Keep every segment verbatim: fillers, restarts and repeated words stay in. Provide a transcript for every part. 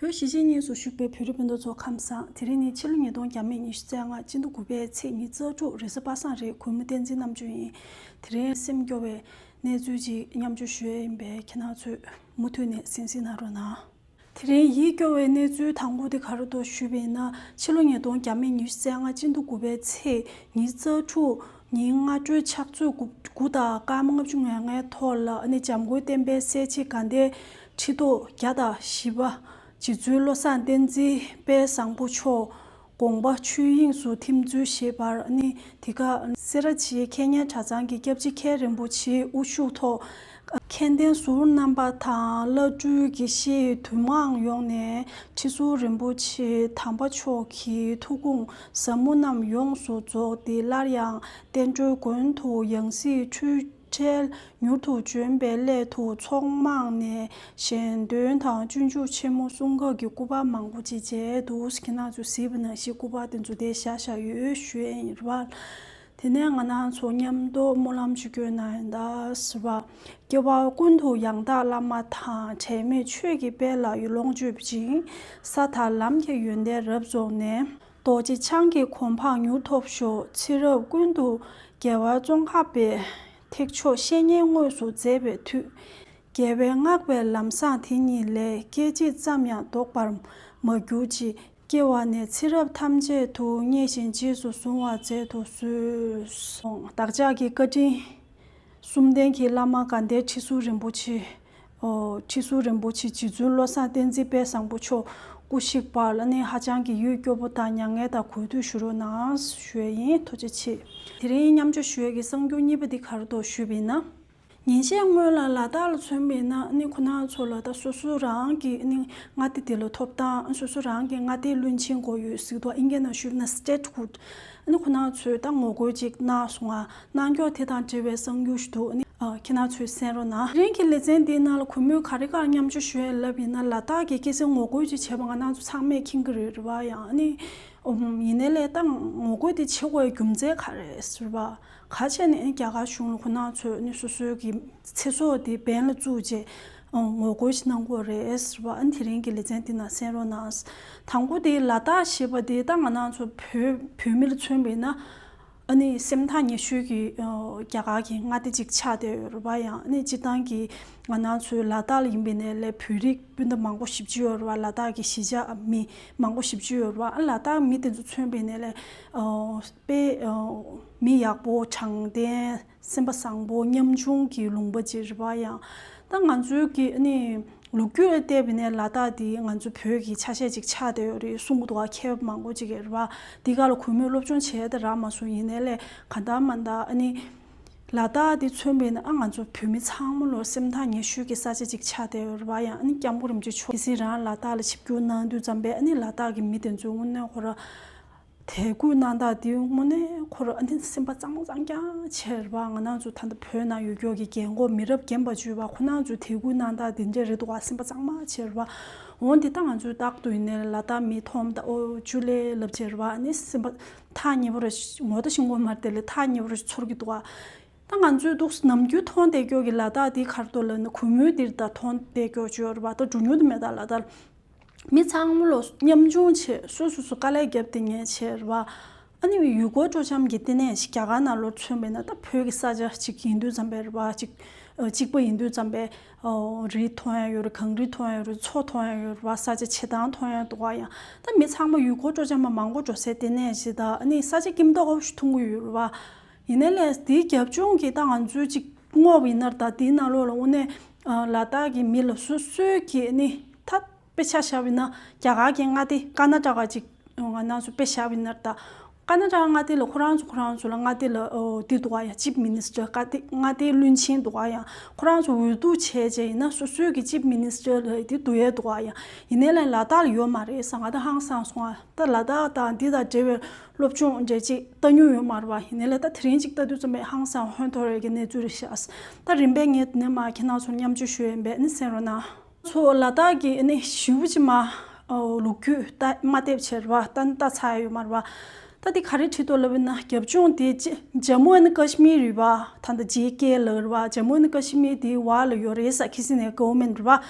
བོད་གཞིས་བྱེས་གཉིས་སུ་བཞུགས་པའི་བོད་རིགས་སྤུན་ཟླ་ཚོ་ཁམས་བཟང་། དེ་རིང་ནི་ཕྱི་ལོ་ཉིས་སྟོང་ཉི་ཤུ་རྩ་ལྔ་སྤྱི་ཟླ་དགུ་པའི་ཚེས་ཉི་ཤུ་རྩ་དྲུག་རེས་གཟའ་པ་སངས་རེད། གུས་མོ་བསྟན་འཛིན་རྣམ་དཔྱོད་ཡིན། དེ་རིང་སེམས་སྐྱོ་བའི་གནས་ཚུལ་ཅིག་མཉམ་སྤྱོད་ཞུ་ཡས་ཡིན་པས། ཁྱེད་རང་ཚོས་མུ་མཐུད་ནས་གསན་གཟིགས་གནང་རོགས་གནང་། དེ་རིང་ཡིད་སྐྱོ་བའི་གནས་ཚུལ་དང་པོ་དེ་ག་རེ་འདུག་ཞུས་པ་ཡིན་ན། ཕྱི་ལོ་ཉིས་སྟོང་ཉི་ཤུ་རྩ་ལྔ་སྤྱི་ཟླ་དགུ་པའི་ཚེས་ཉི་ཤུ་རྩ་དྲུག་ཉིན་སྔ་དྲོའི་ཕྱག་ཚོད་དགུ་དགུ་དང་སྐར་མ་ལྔ་བཅུ་ང་ལྔའི་ཐོག་ལ། ཨ་ནི་འཇམ་མགོན་བསྟན་འཕེལ་གསལ་བྱེད་དགའ་ལྡན་ཁྲི་ཐོག་བརྒྱ་དང་བཞི་པ་རྗེ་བཙུན་བློ་བཟང་བསྟན་འཛིན་དཔལ་བཟང་པོ་མཆོག་དགོངས་པ་ཆོས་དབྱིངས་སུ་ཐིམ་ཚུལ་ཞེས་པར། ཨ་ནི་དེ་ག་སེ་ར་བྱེས་མཁས་སྙན་གྲྭ་ཚང་གི་སྐྱབས་རྗེ་མཁན་རིན་པོ་ཆེའི་དབུ་བཞུགས་ཐོག་མཁན་ལྡན་ཟུར་རྣམ་པ་དང་བླ་སྤྲུལ་དགེ་བཤེས་འདུས་མང་ཡོངས་ནས་ཁྲི་ཟུར་རིན་པོ་ཆེ་དམ་པ་མཆོག་གི་ཐུགས་དགོངས་ཟབ་མོ་རྣམས་ཡོངས་སུ་རྫོགས་ཏེ། སླར་ཡང་བསྟན་འགྲོའི་མགོན་དུ་ཡང་སྲིད་འཁྲུལ་བྲལ་མྱུར་དུ་བྱོན་པའི་སླད་དུ། ཚོགས་མང་ནས་ཞལ་འདོན་དང་སྤྱོད་འཇུག་ཆེན་མོ་གསུང་སྐབས་ཀྱི་སྐུ་པར་མང་པོ་ཅིག་མཇལ་འདུག་ཁྱེད་རང་ཚོས་གཟིགས་པ་ནང་བཞིན་སྐུ་པར་དེ་ཚོ་དེ་བཞག་བཞག་ཡོད་ཞུ་ཡས་ཡིན་རེད་བ། དེ་ནས་ང་རང་ཚོ་མཉམ་དུ་སྨོན་ལམ་ཞིག་སྐྱོན་ན་ཡིན་ད་ཟེར་བ། སྐྱེ་བ་ཀུན་ཏུ་ཡང་དག་བླ་མ་དང་། དྲན་མེད་ཆོས་ཀྱི་དཔལ་ལ་ཡིད་ལོངས་སྤྱོད་ཅིང་། ས་དང་ལམ་གྱི་ཡོན་ཏན་རབ་རྫོགས་ནས། རྡོ་རྗེ་འཆང་གི་གོ་འཕང་མྱུར་ཐོབ་ཤོག །ཚེ་རབས་ཀུན་ཏུ་རྒྱལ་བ་ཙོང་ཁ་པའི་ཐེག་མཆོག་བཤེས་གཉེན་དངོས་སུ་མཛད་པའི་མཐུས། རྒྱལ་བས་བསྔགས་པའི་ལམ་བཟང་དེ་ཉིད་ལས། སྐད་ཅིག་ཙམ་ཡང་ལྡོག་པར་མ་གྱུར་ཅིག །སྐྱེ་བ་ནས་ཚེ་རབས་ཐམས་ཅད་དུ། བརྙེས་ཤིང་རྗེས་སུ་བཟུང་བར་མཛད་དུ་གསོལ། བདག་ཅག་གི་བཀའ་དྲིན་གསུམ་ལྡན་གྱི་བླ་མ་དགའ་ལྡན་ཁྲི་ཟུར་རིན་པོ་ཆེ། ཨོ། ཁྲི་ཟུར་རིན་པོ་ཆེ་རྗེ་བཙུན་བློ་བཟང་བསྟན་འཛིན་དཔལ་བཟང་པོ་མཆོག་སྐུ་གཤེགས་པ་ལ་ནི་ཧ་ཅང་གི་ཡིད་སྐྱོ་པོ་དང་མྱ་ངན་དང་གུས་འདུད་ཞུ་རོགས་གནང་ཞུ་ཡས་ཡིན། ཐུགས་རྗེ་ཆེ། དེ་རིང་མཉམ་སྤྱོད་ཞུ་ཡས་ཀྱི་གསར་འགྱུར་གཉིས་པ་འདི་ག་རེ་འདུག་ཞུས་པ་ཡིན་ན། ཉིན་ཤས་སྔོན་ལ་ལ་དྭགས་ལ་མཚོན་པ་ཡིན་ན་ནི་ཁོ་ན་ཚོ་ལ་ད་སོ་སོ་རང་གི་ནི་མངའ་སྡེ་དེ་ལ་ཐོབ་ཐང་། སོ་སོ་རང་གི་མངའ་སྡེའི་བློན་ཆེན་དགོས་ཡོད་ཟེར་དུས། ཨིན་སྐད་ནང་ཞུས་ན་སི་ཊེ་ཊི་ཧུཌ། ནི་ཁོ་ན་ཚོས་ད་ངོ་རྒོལ་ཅིག་གནང་སོང་ང་། གནང་སྐྱོར་དེ་དང་འབྲེལ་བའི་གསར་འགྱུར་ཞིག་འདུག་ནི་ཨ་ཁྱེད་རང་ཚོས་གསན་རོགས་གནང་། དེ་རིང་གི་ལེ་ཚན་འདིའི་ནང་ལ་གུས་མོས་ག་རེ་ག་མཉམ་སྤྱོད་ཞུ་ཡས་ལབ་ཡིན་ན། ལ་དྭགས་ཀྱི་སྐད་ཆ་ངོ་རྒོལ་ཅིག་བྱས་པ་ང་རང་ཚོ་ཚང་མས་མཁྱེན་གྱི་རེད། རེད་བ། ཡང་ནི་ཨོ་ཡིན་ནའི་ལས་ད་ངོ་རྒོལ་དེ་བྱེད་དགོས་རྒྱུ་མཚན་ག་རེ་ཟེར་བ། ག་བྱས་ནས་རྒྱ་གར་གཞུང་ལ་ཁོ་ན་ཚོས་ནི་སོ་སོའི་གི་ཚེ་སྲོག་དེ་འབེན་ལ་བཙུགས་རྗེས་ངོ་རྒོལ་ཞིག་གནང་དགོས་རེད་ཟེར་བ། ཨ་ནི་དེ་རིང་གི་ལེ་ཚན་འདི་ནང་གསན་རོགས་གནང་། དང་པོ་དེ་ལ་དྭགས་ཞེས་པ་དེ་ད་ང་རང་ཚོ་བོད་བོད་མིར་མཚོན་པ་ཡིན་ན། ཨ་ནི་སེམས་ཐག་ཉེ་ཤོས་ཀྱི་རྒྱ་གར་གྱི་མངའ་སྡེ་ཅིག་ཆགས་བསྡད་ཡོད་རེད་བ། ཡང་ཨ་ནི་སྤྱིར་བཏང་གི་ང་རང་ཚོའི་ལ་དྭགས་ལ་ཡིན་པ་ཡིན་ནའི་ལས་བོད་རིགས་སྤུན་ཟླ་མང་པོ་ཞེ་པོ་ཅིག་ཡོད་རེད་བ། ལ་དྭགས་ཀྱི་གཞིས་ཆགས་མི་མང་པོ་ཞེ་པོ་ཅིག་ཡོད་རེད་བ། ཨ་ལ་དྭགས་མི་དེ་ཚོ་མཚོན་པ་ཡིན་ནའི་ལས་དཔེ་མི་ཡག་པོ། དྲང་བདེན། སེམས་པ་བཟང་པོ། ཉམ་ཆུང་གི་ལུང་པ་ཅིག་རེད་བ། ཡང་ད་ང་ཚོའི་གི་ཨ་ནི་ལོ་རྒྱུས་ལ་བལྟས་པ་ཡིན་ནའི་ལ་དྭགས་འདི་ང་ཚོ་བོད་ཀྱི་ཆ་ཤས་ཅིག་ཆགས་བསྡད་ཡོད་རེད་གསུང་གི་འདུག་བ། མཁས་པ་མང་པོ་ཅིག་གིས་རེད་བ། འདི་ག་ལ་གུས་མོས་སློབ་སྦྱོང་བྱས་ཏེ་རག་མ་སོང་། ཡིན་ནའི་ལས་གང་ལྟར་མ་ལྟར་ཨ་ནི་ལ་དྭགས་འདི་མཚོན་པ་ཡིན་ན། ཨ་ང་ཚོ་བོད་མི་ཚང་མ་ལོ་སེམས་ཐག་ཉེ་ཤོས་ཀྱི་ས་ཆ་ཅིག་ཆགས་བསྡད་ཡོད་རེད་བ། ཡང་ཨ་ནི་སྐྱབས་མགོན་རིན་པོ་ཆེ་མཆོག་གལ་སྲིད་རང་ལ་དྭགས་ལ་ཆིབས་བསྒྱུར་གནང་དུས་ཙམ་པས། ཨ་ནི་ལ་དྭགས་ཀྱི་མི་དེ་ཚོའི་དངོས་གནས་ཁོ་ར་དད་གུས་གནང་སྟངས་དེ་དངོས་གནས་ཁོ་ར་ཨ་ནི་སེམས་པ་གཙང་མ་གཙང་རྐྱང་བྱས་རེད་བ། ང་རང་ཚོ་ད་ལྟ་བོད་ནང་ཡོད་ཀྱོག་གི་རྒན་གོག་མི་རབས་རྒན་པ་ཚོ་ཡོད་བ། ཁོ་རང་ཚོ་དད་གུས་གནང་སྟངས་དེ་འདྲས་རེད་འདུག་བ། སེམས་པ་གཙང་མ་བྱས་རེད་བ། འོ་འདི་ད་ང་ཚོས་རྟག་ཏུ་ཡིན་ནའི་ལ་དྭགས་མི་མཐོང་ད་ཨོ་ཇུ་ལེ་ལབ་བྱས་རེད་བ། ཨ་ནི་སེམས་པ་ཐག་ཉེ་པོ་ར་ངོ་ད་ཤིང་གོ་མར་དེ་ལས་ཐག་ཉེ་པོ་ར་ཚོར་གྱི་འདུག་བ། ད་ང་ཚོས་འདུག་ནམ་རྒྱུན་མཐོང་བསྡད་ཀྱོག་གི་ལ་དྭགས་དེ་ག་རེ་འདུག་ལབ་ན། གུས་མོས་འདིར་ད་མཐོང་བསྡད་ཀྱོག་ཅིག་ཡོད་རེད་བ། ད་འགྲོ་མྱོང་དུ་མེད་ད་ལ་དྭགས། མི་ཚང་མ་ལོ་ཉམ་ཆུང་བྱས། སོ་སོ་སོ་དཀའ་ལས་བརྒྱབ་སྟེ་ཉལ་བྱས་རེད་བ། ཨ་ནི་ཡུལ་སྐོར་སྤྲོ་འཆམ་གྱི་ལྟེ་གནས་ཤིག་རྒྱ་གར་ནང་ལོགས་མཚོན་པ་ཡིན་ན། ད་བོད་ཀྱི་ས་ཆ་ཅིག་ཡིན་དུས་ཙམ་པས་རེད་བ། ཅིག་ཨ་གཅིག་པ་ཡིན་དུས་ཙམ་པས་ཨོ་རི་མཐོང་ཡ་ཡོད་རེད། གངས་རི་མཐོང་ཡ་ཡོད་རེད། མཚོ་མཐོང་ཡ་ཡོད་རེད་བ། ས་ཆ་བྱེ་ཐང་མཐོང་ཡ་འདུག་བ། ཡང་ད་མི་ཚང་མ་ཡུལ་སྐོར་སྤྲོ་འཆམ་པ་མང་པོ་འགྲོ་སའི་ལྟེ་གནས་ཤིག་ད་ཨ་ནི་ས་ཆ་སྐྱིད་མདོག་ཁ་པོ་ཞིག་མཐོང་གི་ཡོད་རེད་བ། ཡིན་ནའི་ལས་དེའི་རྒྱབ་ལྗོངས་ཀྱི་ད་ང་ཚོས་ཅིག་བསྔོགས་པ་ཡིན་ན། ད་དེའི་ནང་ལོགས་ལ་དངོས་གནས་ལ་དྭགས་ཀྱི་མི་ལ་སོ་སོའི་གི་ནི་ད་དཔེ་ཆ་བཞག་པ་ཡིན་ན། རྒྱ་གར་གྱི་མངའ་སྡེ་ཀར་ན་ཊ་ཀ་ཅིག་ང་རང་ཚོ་དཔེ་བཞག་པ་ཡིན་ན། ད་ཀར་ན་ཊ་ཀ་མངའ་སྡེ་ལ་ཁོ་རང་ཚོ་ཁོ་རང་ཚོ་ལ་མངའ་སྡེ་ལ་ཨོ་དེ་འདུག་ག། ཡང་ཅིབ་མི་ནི་སི་ཊར་མངའ་སྡེ་མངའ་སྡེའི་བློན་ཆེན་འདུག་ག། ཡང་ཁོ་རང་ཚོ་འོས་བསྡུ་བྱས་བྱས་ཡིན་ན་སོ་སོའི་གི་ཅིབ་མི་ནི་སི་ཊར་ལ་དེ་བསྡུ་ཡས་འདུག་ག། ཡང་ཡིན་ནའི་ལས་ལ་དྭགས་ལ་ཡོད་མ་རེད་ཟེར། ང་ད་ཧང་སངས་སོང་ང་། ད་ལ་དྭགས་དང་འདི་དང་འབྲེལ་བའི་སློབ་སྦྱོང་འདྲ་ཅིག་ལྟ་མྱོང་ཡོད་མ་རེད་བ། ཡིན་ནའི་ལས་ད་དེ་རིང་ཅིག་ལྟ་དུས་ཙམ་པས་ཧང་སང་ཧོན་ཐོར་ཡས་ཀྱི་གནས་ཚུལ་རེད་ཤག། ད་རིམ་པས་ངས་འདི་ནས་མར་ཁྱེད་རང་ཚོར་མཉམ་སྤྱོད་ཞུ་ཡས་ཡིན་པས་ནི་གསན་རོགས་གནང་། ཚོ་ལ་དྭགས་ཀྱི་ནི་ཞེ་པོ་ཅིག་མར་ལོ་རྒྱུས་ལྟ་མ་བལྟས་བྱས་རེད་བ། ད་ལྟ་ཚར་ཡ་ཡོད་མ་རེད་བ། ད་འདི་ག་རེ་བྲིས་འདུག་ལབ་ན། རྒྱབ་ལྗོངས་དེ་ཅི་Jammu and Kashmir རེད་པ། ད་ལྟ་ཇེ་ཀེ་ལབ་རེད་པ། Jammu and Kashmir དེའི་འོག་ལ་ཡོད་རེད་ས། ཁི་སི་ནས་government རེད་པ།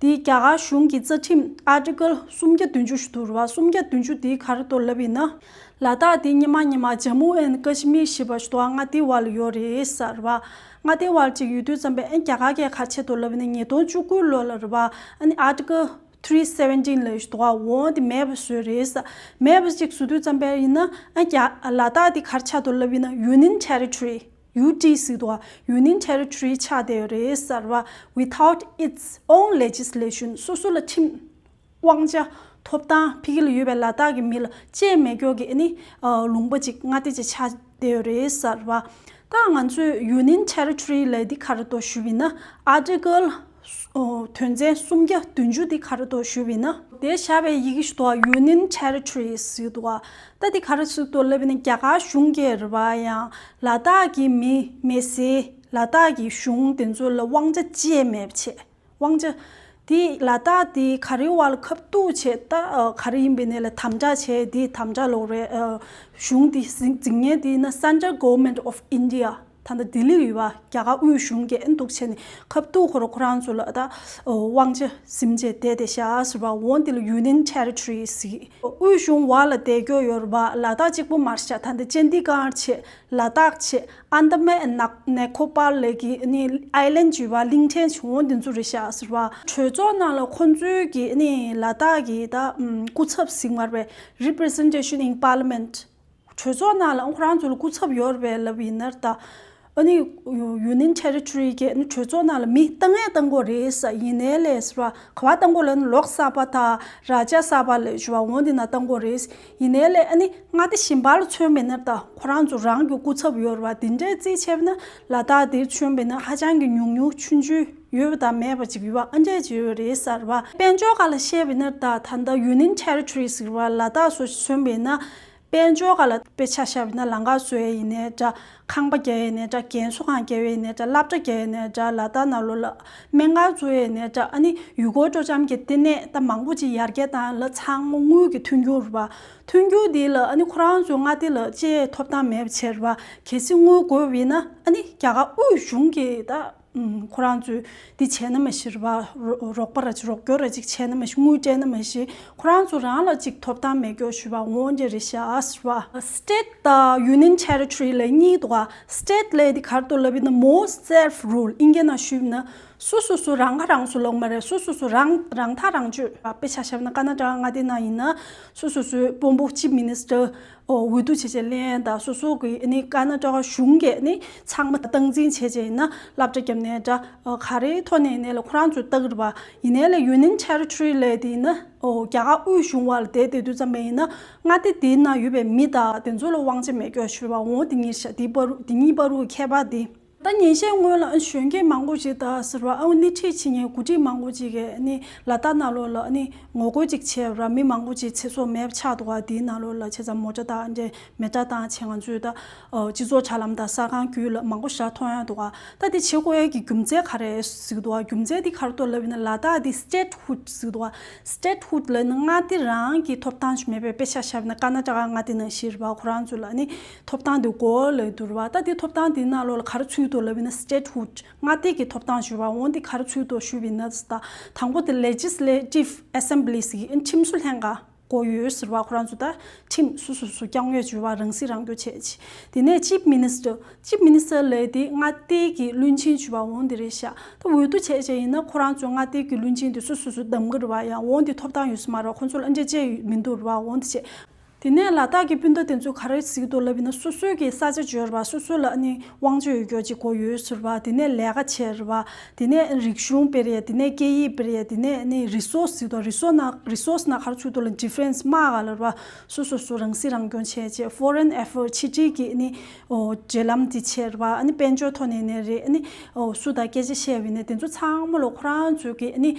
དེ་རྒྱ་གར་གཞུང་གི་རྩ་ཁྲིམས་Article་སུམ་བརྒྱ་བདུན་ཅུ་ཞིག་འདུག་རེད་པ། སུམ་བརྒྱ་བདུན་ཅུ་དེ་ག་རེ་འདུག་ལབ་ཡིན་ན། ལ་དྭགས་དེ་སྔོན་མ་སྔོན་མ་Jammu and Kashmir ཞེས་པ་ཞིག་འདུག་པ། མངའ་སྡེའི་འོག་ལ་ཡོད་རེད་ས་རེད་པ། མངའ་སྡེའི་འོག་ལ་ཅིག་ཡོད་དུས་ཙམ་པས་ཨ་རྒྱ་གར་གྱིས་ག་རེ་བྱས་འདུག་ལབ་ཡིན་ན། ཉིས་སྟོང་བཅུ་དགུ་ལོ་ལ་རེད་པ། ཨ་ནི་Article three seventeen ལབ་ཞིག་འདུག་པ། འོ་དེ་མེད་པ་བཟོས་རེད་ས། མེད་པ་ཅིག་བཟོ་དུས་ཙམ་པས་ཡིན་ན། ཨ་རྒྱ་ལ་དྭགས་དེ་ག་རེ་ཆགས་འདུག་ལབ་ཡིན་ན། Union Territory U T ཟེར་འདུག་པ། Union Territory ཆགས་བསྡད་ཡོད་རེད་ས་རེད་པ། Without its own legislation སོ་སོ་ལ་ཁྲིམས་དབང་ཆ་ཐོབ་ཐང་ཕ་གི་ལ་ཡོད་པའི་ལ་དྭགས་ཀྱི་མི་ལ་སྤྲད་མེད་སྐྱོ་གི་ཨ་ནི་ལུང་པ་ཅིག་མངའ་སྡེ་ཅིག་ཆགས་བསྡད་ཡོད་རེད་ས་རེད་པ། ད་ང་ཚོས་Union Territory ལབ་དེ་ག་རེ་འདུག་ཞུས་པ་ཡིན་ན། Article དོན་ཚན་སུམ་བརྒྱ་བདུན་ཅུ་དེ་ག་རེ་འདུག་ཞུས་པ་ཡིན་ན། དེ་བཞག་པའི་ཡི་གེ་ཞིག་འདུག་པ། Union Territory ཟེར་འདུག་པ། ད་དེ་ག་རེ་ཟེར་འདུག་ལབ་ཡིན་ན། རྒྱ་གར་གཞུང་གིས་རེད་པ། ཡང་ལ་དྭགས་ཀྱི་མི་མི་སེར་ལ་དྭགས་ཀྱི་གཞུང་དེ་ཚོ་ལ་དབང་ཆ་སྤྲད་མེད་པ་བྱས། དབང་ཆ་དེ་ལ་དྭགས་དེ་ག་རེའི་འོག་ལ་ཁ་གཏུགས་བྱས། ད་ག་རེ་ཡིན་པའི་ནས་ལ་དམ་དྲག་བྱས། དེ་དམ་དྲག་ལོག་རེད། གཞུང་དེ་འཛིན་འཛིན་མཁན་དེ་ཡིན་ན་Central Government of India། ད་ལྟ་ལྡི་ལི་ཡོད་པ། རྒྱ་གར་དབུས་གཞུང་གིས་ཨ་ནི་འདུག་བྱས་ནས་ཁ་གཏུགས། ཁོ་རང་ཁོ་རང་ཚོ་ལ་ད་དབང་ཆ་ཟིན་བྱས་བསྡད་བསྡད་ཤག་ཟེར་བ། འོ་དེ་ལ་Union Territory ཟེར། དབུས་གཞུང་འོག་ལ་བསྡད་ཀྱི་ཡོད་རེད་པ། ལ་དྭགས་གཅིག་པོ་མ་རེད་ཤག། ད་ལྟ་ཅན་ཌི་གྷར་བྱས། ལ་དྭགས་བྱས། ཨན་ཌ་མན་ཨེན་ཌི་ནི་ཀོ་པར་ལབ་ཀྱི་ཨ་ནི་ཨའི་ལེན་ཌི་ཡོད་པ། གླིང་ཕྲན་བྱས། འོ་དེ་ཚོ་རེད་ཤག་ཟེར་བ། གྲོས་ཚོགས་ནང་ལ་ཁོ་ཚོའི་གི་ཨ་ནི་ལ་དྭགས་ཀྱི་ད་སྐུ་ཚབ་ཟེར་གྱི་ཡོད་རེད་པས། Representation in Parliament གྲོས་ཚོགས་ནང་ལ་ཁོ་རང་ཚོ་ལ་སྐུ་ཚབ་ཡོད་རེད་པས་ལབ་ཡིན་ན་ད། ཨ་ནི་Union Territory གི་ཨ་ནི་གྲོས་ཚོགས་ནང་ལ་མི་བཏང་ཡས་བཏང་དགོས་རེད་ས། ཡིན་ནའི་ལས་ཟེར་བ། ག་པར་བཏང་དགོས་ལབ་ན། ལོག་ས་བྷ་དང་རཱ་ཇ་ས་བྷ་ལབ་ཞུ་བ། འོ་དེ་ནང་བཏང་དགོས་རེད། ཡིན་ནའི་ལས་ཨ་ནི་མངའ་སྡེ་གཞན་པ་ལ་མཚོན་པ་ཡིན་ན་ད་ཁོ་རང་ཚོ་རང་གི་སྐུ་ཚབ་ཡོད་རེད་པ། དེ་འདྲས་རྩིས་བྱས་པ་ཡིན་ན་ལ་དྭགས་དེར་མཚོན་པ་ཡིན་ན་ཧ་ཅང་གི་ཉུང་ཉུང་ཆུང་ཆུང་ཡོད་པ་དང་མེད་པ་ཅིག་ཡོད་པ། ཨ་འདྲས་ཅིག་ཡོད་རེད་ས་རེད་པ། དཔལ་འབྱོར་སྒང་ལ་བཤད་པ་ཡིན་ན་ད་ད་ལྟ་Union Territory ཟེར་བ་ལ་དྭགས་སུ་མཚོན་པ་ཡིན་ན། དཔལ་འབྱོར་སྒང་ལ་དཔེ་ཆ་བཞག་པ་ཡིན་ན། ལམ་ཁ་བཟོ་ཡས་ཡིན་ནའི་འདྲ། ཁང་པ་རྒྱག་ཡས་ཡིན་ནའི་འདྲ། རྒན་གསོ་ཁང་རྒྱག་ཡས་ཡིན་ནའི་འདྲ། སློབ་གྲྭ་རྒྱག་ཡས་ཡིན་ནའི་འདྲ། ལ་དྭགས་ནང་ལོགས་ལ་སྨན་ཁང་བཙུགས་ཡས་ཡིན་ནའི་འདྲ། ཨ་ནི་ཡུལ་སྐོར་སྤྲོ་འཆམ་གྱི་ལྟེ་གནས་ད་མང་པོ་ཅིག་ཡར་རྒྱས་བཏང་ལ་ཚང་མ་དངུལ་གྱི་མཐུན་འགྱུར་རེད་པ། མཐུན་འགྱུར་འདི་ལ་ཨ་ནི་ཁོ་རང་ཚོའི་མངའ་སྡེ་ལ་སྤྲད་ཐོབ་ཐང་མེད་པ་བྱས་རེད་པ། གལ་སྲིད་དངུལ་དགོས་པ་ཡིན་ན་ཨ་ནི་རྒྱ་གར་དབུས་གཞུང་གིས་ད་ཁོ་རང་ཚོས་འདི་བྱས་ན་མ་ཤི་རེད་པ། རོགས་པ་ར་ཅིག་རོགས་སྐྱོར་ར་ཅིག་བྱས་ན་མ་ཤི། དངུལ་སྤྲད་ན་མ་ཤི། ཁོ་རང་ཚོ་རང་ལ་ཅིག་ཐོབ་ཐང་མེད་སྐྱོ་ཞུ་བ་འོང་རྒྱུ་རེད་ཤག་ཟེར་བ། State དང་Union Territory ལབ་གཉིས་འདུག་ག། State ལབ་དེ་ག་རེ་འདུག་ལབ་ཡིན་ན། More self rule ཨིན་སྐད་ནང་ཞུས་ན་སོ་སོ་སོ་རང་ཁ་རང་གསོ་ལབ་མ་རེད། སོ་སོ་སོ་རང་རང་ཐག་རང་གཅོད། དཔེ་ཆ་བཞག་ན་ཀར་ན་ཊ་ཀ་མངའ་སྡེ་ནང་ཡིན་ན་སོ་སོ་སོའི་དཔོན་པོ་Chief Minister འོ་འོས་བསྡུ་བྱས་བྱས་ལེན་དང་། སོ་སོ་གི་ནི་ཀར་ན་ཊ་ཀ་གཞུང་གིས་ནི་ཚང་མ་སྟངས་འཛིན་བྱས་བྱས་ཡིན་ན། སློབ་གྲྭ་བརྒྱབ་ནའི་འདྲ། ག་རེའི་ཐོག་ནས་ཡིན་ནའི་ལ་ཁོ་རང་ཚོས་ལྟ་གི་རེད་པ། ཡིན་ནའི་ལ་Union Territory ལབ་དེ་ཡིན་ན་འོ་རྒྱ་གར་དབུས་གཞུང་བ་ལ་བསྡད་བསྡད་དུས་ཙམ་པ་ཡིན་ན་མངའ་སྡེ་དེའི་ནང་ཡོད་པའི་མི་དང་དེ་ཚོ་ལ་དབང་ཆ་མེད་སྐྱོ་ཞུ་བ་འོ་དེ་གཉིས་ཤ། དེའི་བར་དེ་གཉིས་བར་གྱི་ཁྱད་པར་དེ། ད་ཉིན་ཤས་སྔོན་ལ་ཨ་གཞོན་སྐྱེས་མང་པོ་ཞིག་ད་ཟེར་བ་ཨ་སྣེ་ཁྲིད་བྱེད་མཁན་འགོ་ཁྲིད་མང་པོ་ཅིག་གིས་ནི་ལ་དྭགས་ནང་ལོགས་ལ་ནི་ངོ་རྒོལ་ཅིག་བྱས་ར། མི་མང་པོ་ཅིག་ཚེ་སྲོག་མེད་པ་ཆགས་འདུག་ག། དེའི་ནང་ལོགས་ལ་བྱས་ཙང་མོ་ཊ་དང་འདྲེ་མེ་ཊ་བཏང་བྱས་ང་ཚོའི་ད་སྤྱི་ཚོགས་དྲ་ལམ་དང་གསར་ཁང་བརྒྱུད་ལ་མང་པོ་ཞིག་མཐོང་ཡ་འདུག་ག། ད་དེ་བྱེད་དགོས་ཡ་གི་རྒྱུ་མཚན་ག་རེ་ཟེར་གི་འདུག་ག། རྒྱུ་མཚན་དེ་ག་རེ་འདུག་ལབ་ཡིན་ན། ལ་དྭགས་དེ་Statehood ཟེར་གི་འདུག་ག། Statehood ལབ་ན་མངའ་སྡེ་རང་གི་ཐོབ་ཐང་ཞིག་མེད་པའི། དཔེ་ཆ་བཞག་ན་ཀར་ན་ཊ་ཀ་མངའ་སྡེ་ནང་བཞིན་རེད་པ། ཁོ་རང་ཚོ་ལ་ནི་ཐོབ་ཐང་དེ་དགོས་ལབ་འདུག་རེད་པ། ད་དེ་ཐོབ་ཐང་དེའི་ནང་ལོགས་ལ་ག་རེ་ཚུད་འདུག་ལབ་ཡིན་ན། Statehood མངའ་སྡེ་གི་ཐོབ་ཐང་ཞུ་བ་འོ་འདི་ག་རེ་ཚུད་འདུག་ཞུ་བ་ཡིན་ན། ད་དང་པོ་དེ་Legislative Assembly ཟེར་གི་ཁྲིམས་བཟོ་ལྷན་ཁང་དགོས་ཡོད་ཟེར་བ། ཁོ་རང་ཚོ་ད་ཁྲིམས་སོ་སོ་སོ་སྐྱོང་ཡས་ཞུ་བ། རང་སྲིད་རང་སྐྱོང་བྱས་ཆེ། དེ་ནས་Chief Minister། Chief Minister ལབ་དེ་མངའ་སྡེ་གི་བློན་ཆེན་ཞུ་བ་འོ་འདི་རེད་ཤག། ད་འོས་བསྡུ་བྱས་བྱས་ཡིན་ན་ཁོ་རང་ཚོ་མངའ་སྡེ་གི་བློན་ཆེན་དེ་སོ་སོ་སོ་གདམ་གི་རེད་པ། ཡང་འོ་འདི་ཐོབ་ཐང་ཡོད་ས་མ་རེད། ཁོ་ཚོ་ལ་ཨ་འདྲ་བྱས་མི་འདུག་རེད་པ། འོ་འདི་བྱས། དེ་ནས་ལ་དྭགས་ཀྱི་སྤུན་ཟླ་དེ་ཚོས་ག་རེ་ཟེར་གི་འདུག་ལབ་ཡིན་ན། སོ་སོའི་གི་ས་ཆ་ཡོད་རེད་པ། སོ་སོ་ལ་ཨ་ནི་དབང་ཆ་ཡོད་རྒྱུ་ཅིག་དགོས་ཡོད་ཟེར་བ། དེ་ནས་ལས་ཀ་བྱས་རེད་པ། དེ་ནས་རིག་གཞུང་སྤེལ་ཡས། དེ་ནས་སྐད་ཡིག་སྤེལ་ཡས། དེ་ནས་ཨ་ནི་Resource ཟེར་དུས། Resource ནང་Resource ནང་ག་རེ་ཚུད་འདུག་ལབ། Defence དམག་ག་ལ་རེད་པ། སོ་སོ་སོ་རང་སྲིད་རང་སྐྱོང་བྱས་བྱས། Foreign Affairs ཕྱི་འབྲེལ་གྱི་ཨ་ནི་འབྲེལ་ལམ་དེ་བྱས་རེད་པ། ཨ་ནི་དཔལ་འབྱོར་ཐོག་ནས་ནས་རེད། ཨ་ནི་སུ་དང་སྐད་ཆ་བཤད་པ་ཡིན་ནའི་དེ་ཚོ་ཚང་མ་ལ་ཁོ་རང་ཚོའི་གི་ཨ་ནི་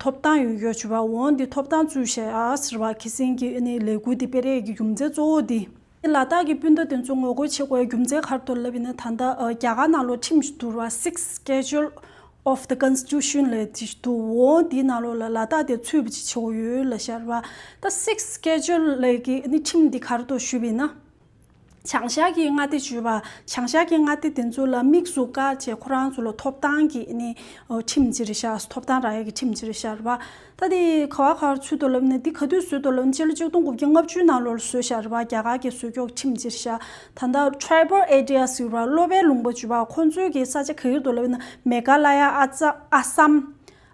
ཐོབ་ཐང་ཡོད་རྒྱུ་ཞུ་བ་འོ་འདི་ཐོབ་ཐང་ཚུད་བཞག་ཟེར་བ། ཁ་སང་གི་ཨ་ནི་ལས་འགུལ་འདི་སྤེལ་ཡས་ཀྱི་རྒྱུ་མཚན་གཙོ་བོ་འདི། ལ་དྭགས་ཀྱི་སྤུན་ཟླ་དེ་ཚོ་ངོ་རྒོལ་བྱེད་དགོས་ཡ་རྒྱུ་མཚན་ག་རེ་འདུག་ལབ་ཡིན་ན། ད་ལྟ་རྒྱ་གར་ནང་ལོགས་ཁྲིམས་ཞིག་འདུག་རེད་པ། Sixth Schedule of the Constitution ལབ་ཅིག་འདུག་འོ་འདིའི་ནང་ལོགས་ལ་ལ་དྭགས་དེ་ཚུད་པ་ཅིག་བྱེད་དགོས་ཡོད་ལབ་བཞག་རེད་པ། ད་Sixth Schedule ལབ་ཀྱི་ཨ་ནི་ཁྲིམས་འདི་ག་རེ་འདུག་ཞུས་པ་ཡིན་ན། བྱང་ཤར་གྱི་མངའ་སྡེ་བརྗོད་པ། བྱང་ཤར་གྱི་མངའ་སྡེ་དེ་ཚོ་ལ་དམིགས་སུ་བཀར་བྱས་ཁོ་རང་ཚོ་ལ་ཐོབ་ཐང་གི་ཨ་ནི་ཨོ་ཁྲིམས་ཅིག་རེད་ཤག་ཐོབ་ཐང་རག་ཡས་ཀྱི་ཁྲིམས་ཅིག་རེད་ཤག་རེད་པ། ད་དེ་ག་བ་ག་བར་ཚུད་དོ་ལབ་ན། འདི་ག་དུས་བཟོས་དོ་ལབ་ན། སྤྱི་ལོ་ཆིག་སྟོང་དགུ་བརྒྱ་ལྔ་བཅུ་ནང་ལོར་བཟོས་ཤག་རེད་པ། རྒྱ་གར་གྱིས་བཟོས་ཀྱོག་ཁྲིམས་ཅིག་རེད་ཤག་ད་ལྟ་ཊའི་བལ་ཨེ་རི་ཡ་ཟེར་བ་སློབ་པའི་ལུང་པ་བརྗོད་པ། ཁོ་ཚོའི་གི་ས་ཆ་ག་གི་རེད་དོ་ལབ་ན། མེ་ག་ལ་ཡ། ཨ་ཙ། ཨ་སམ།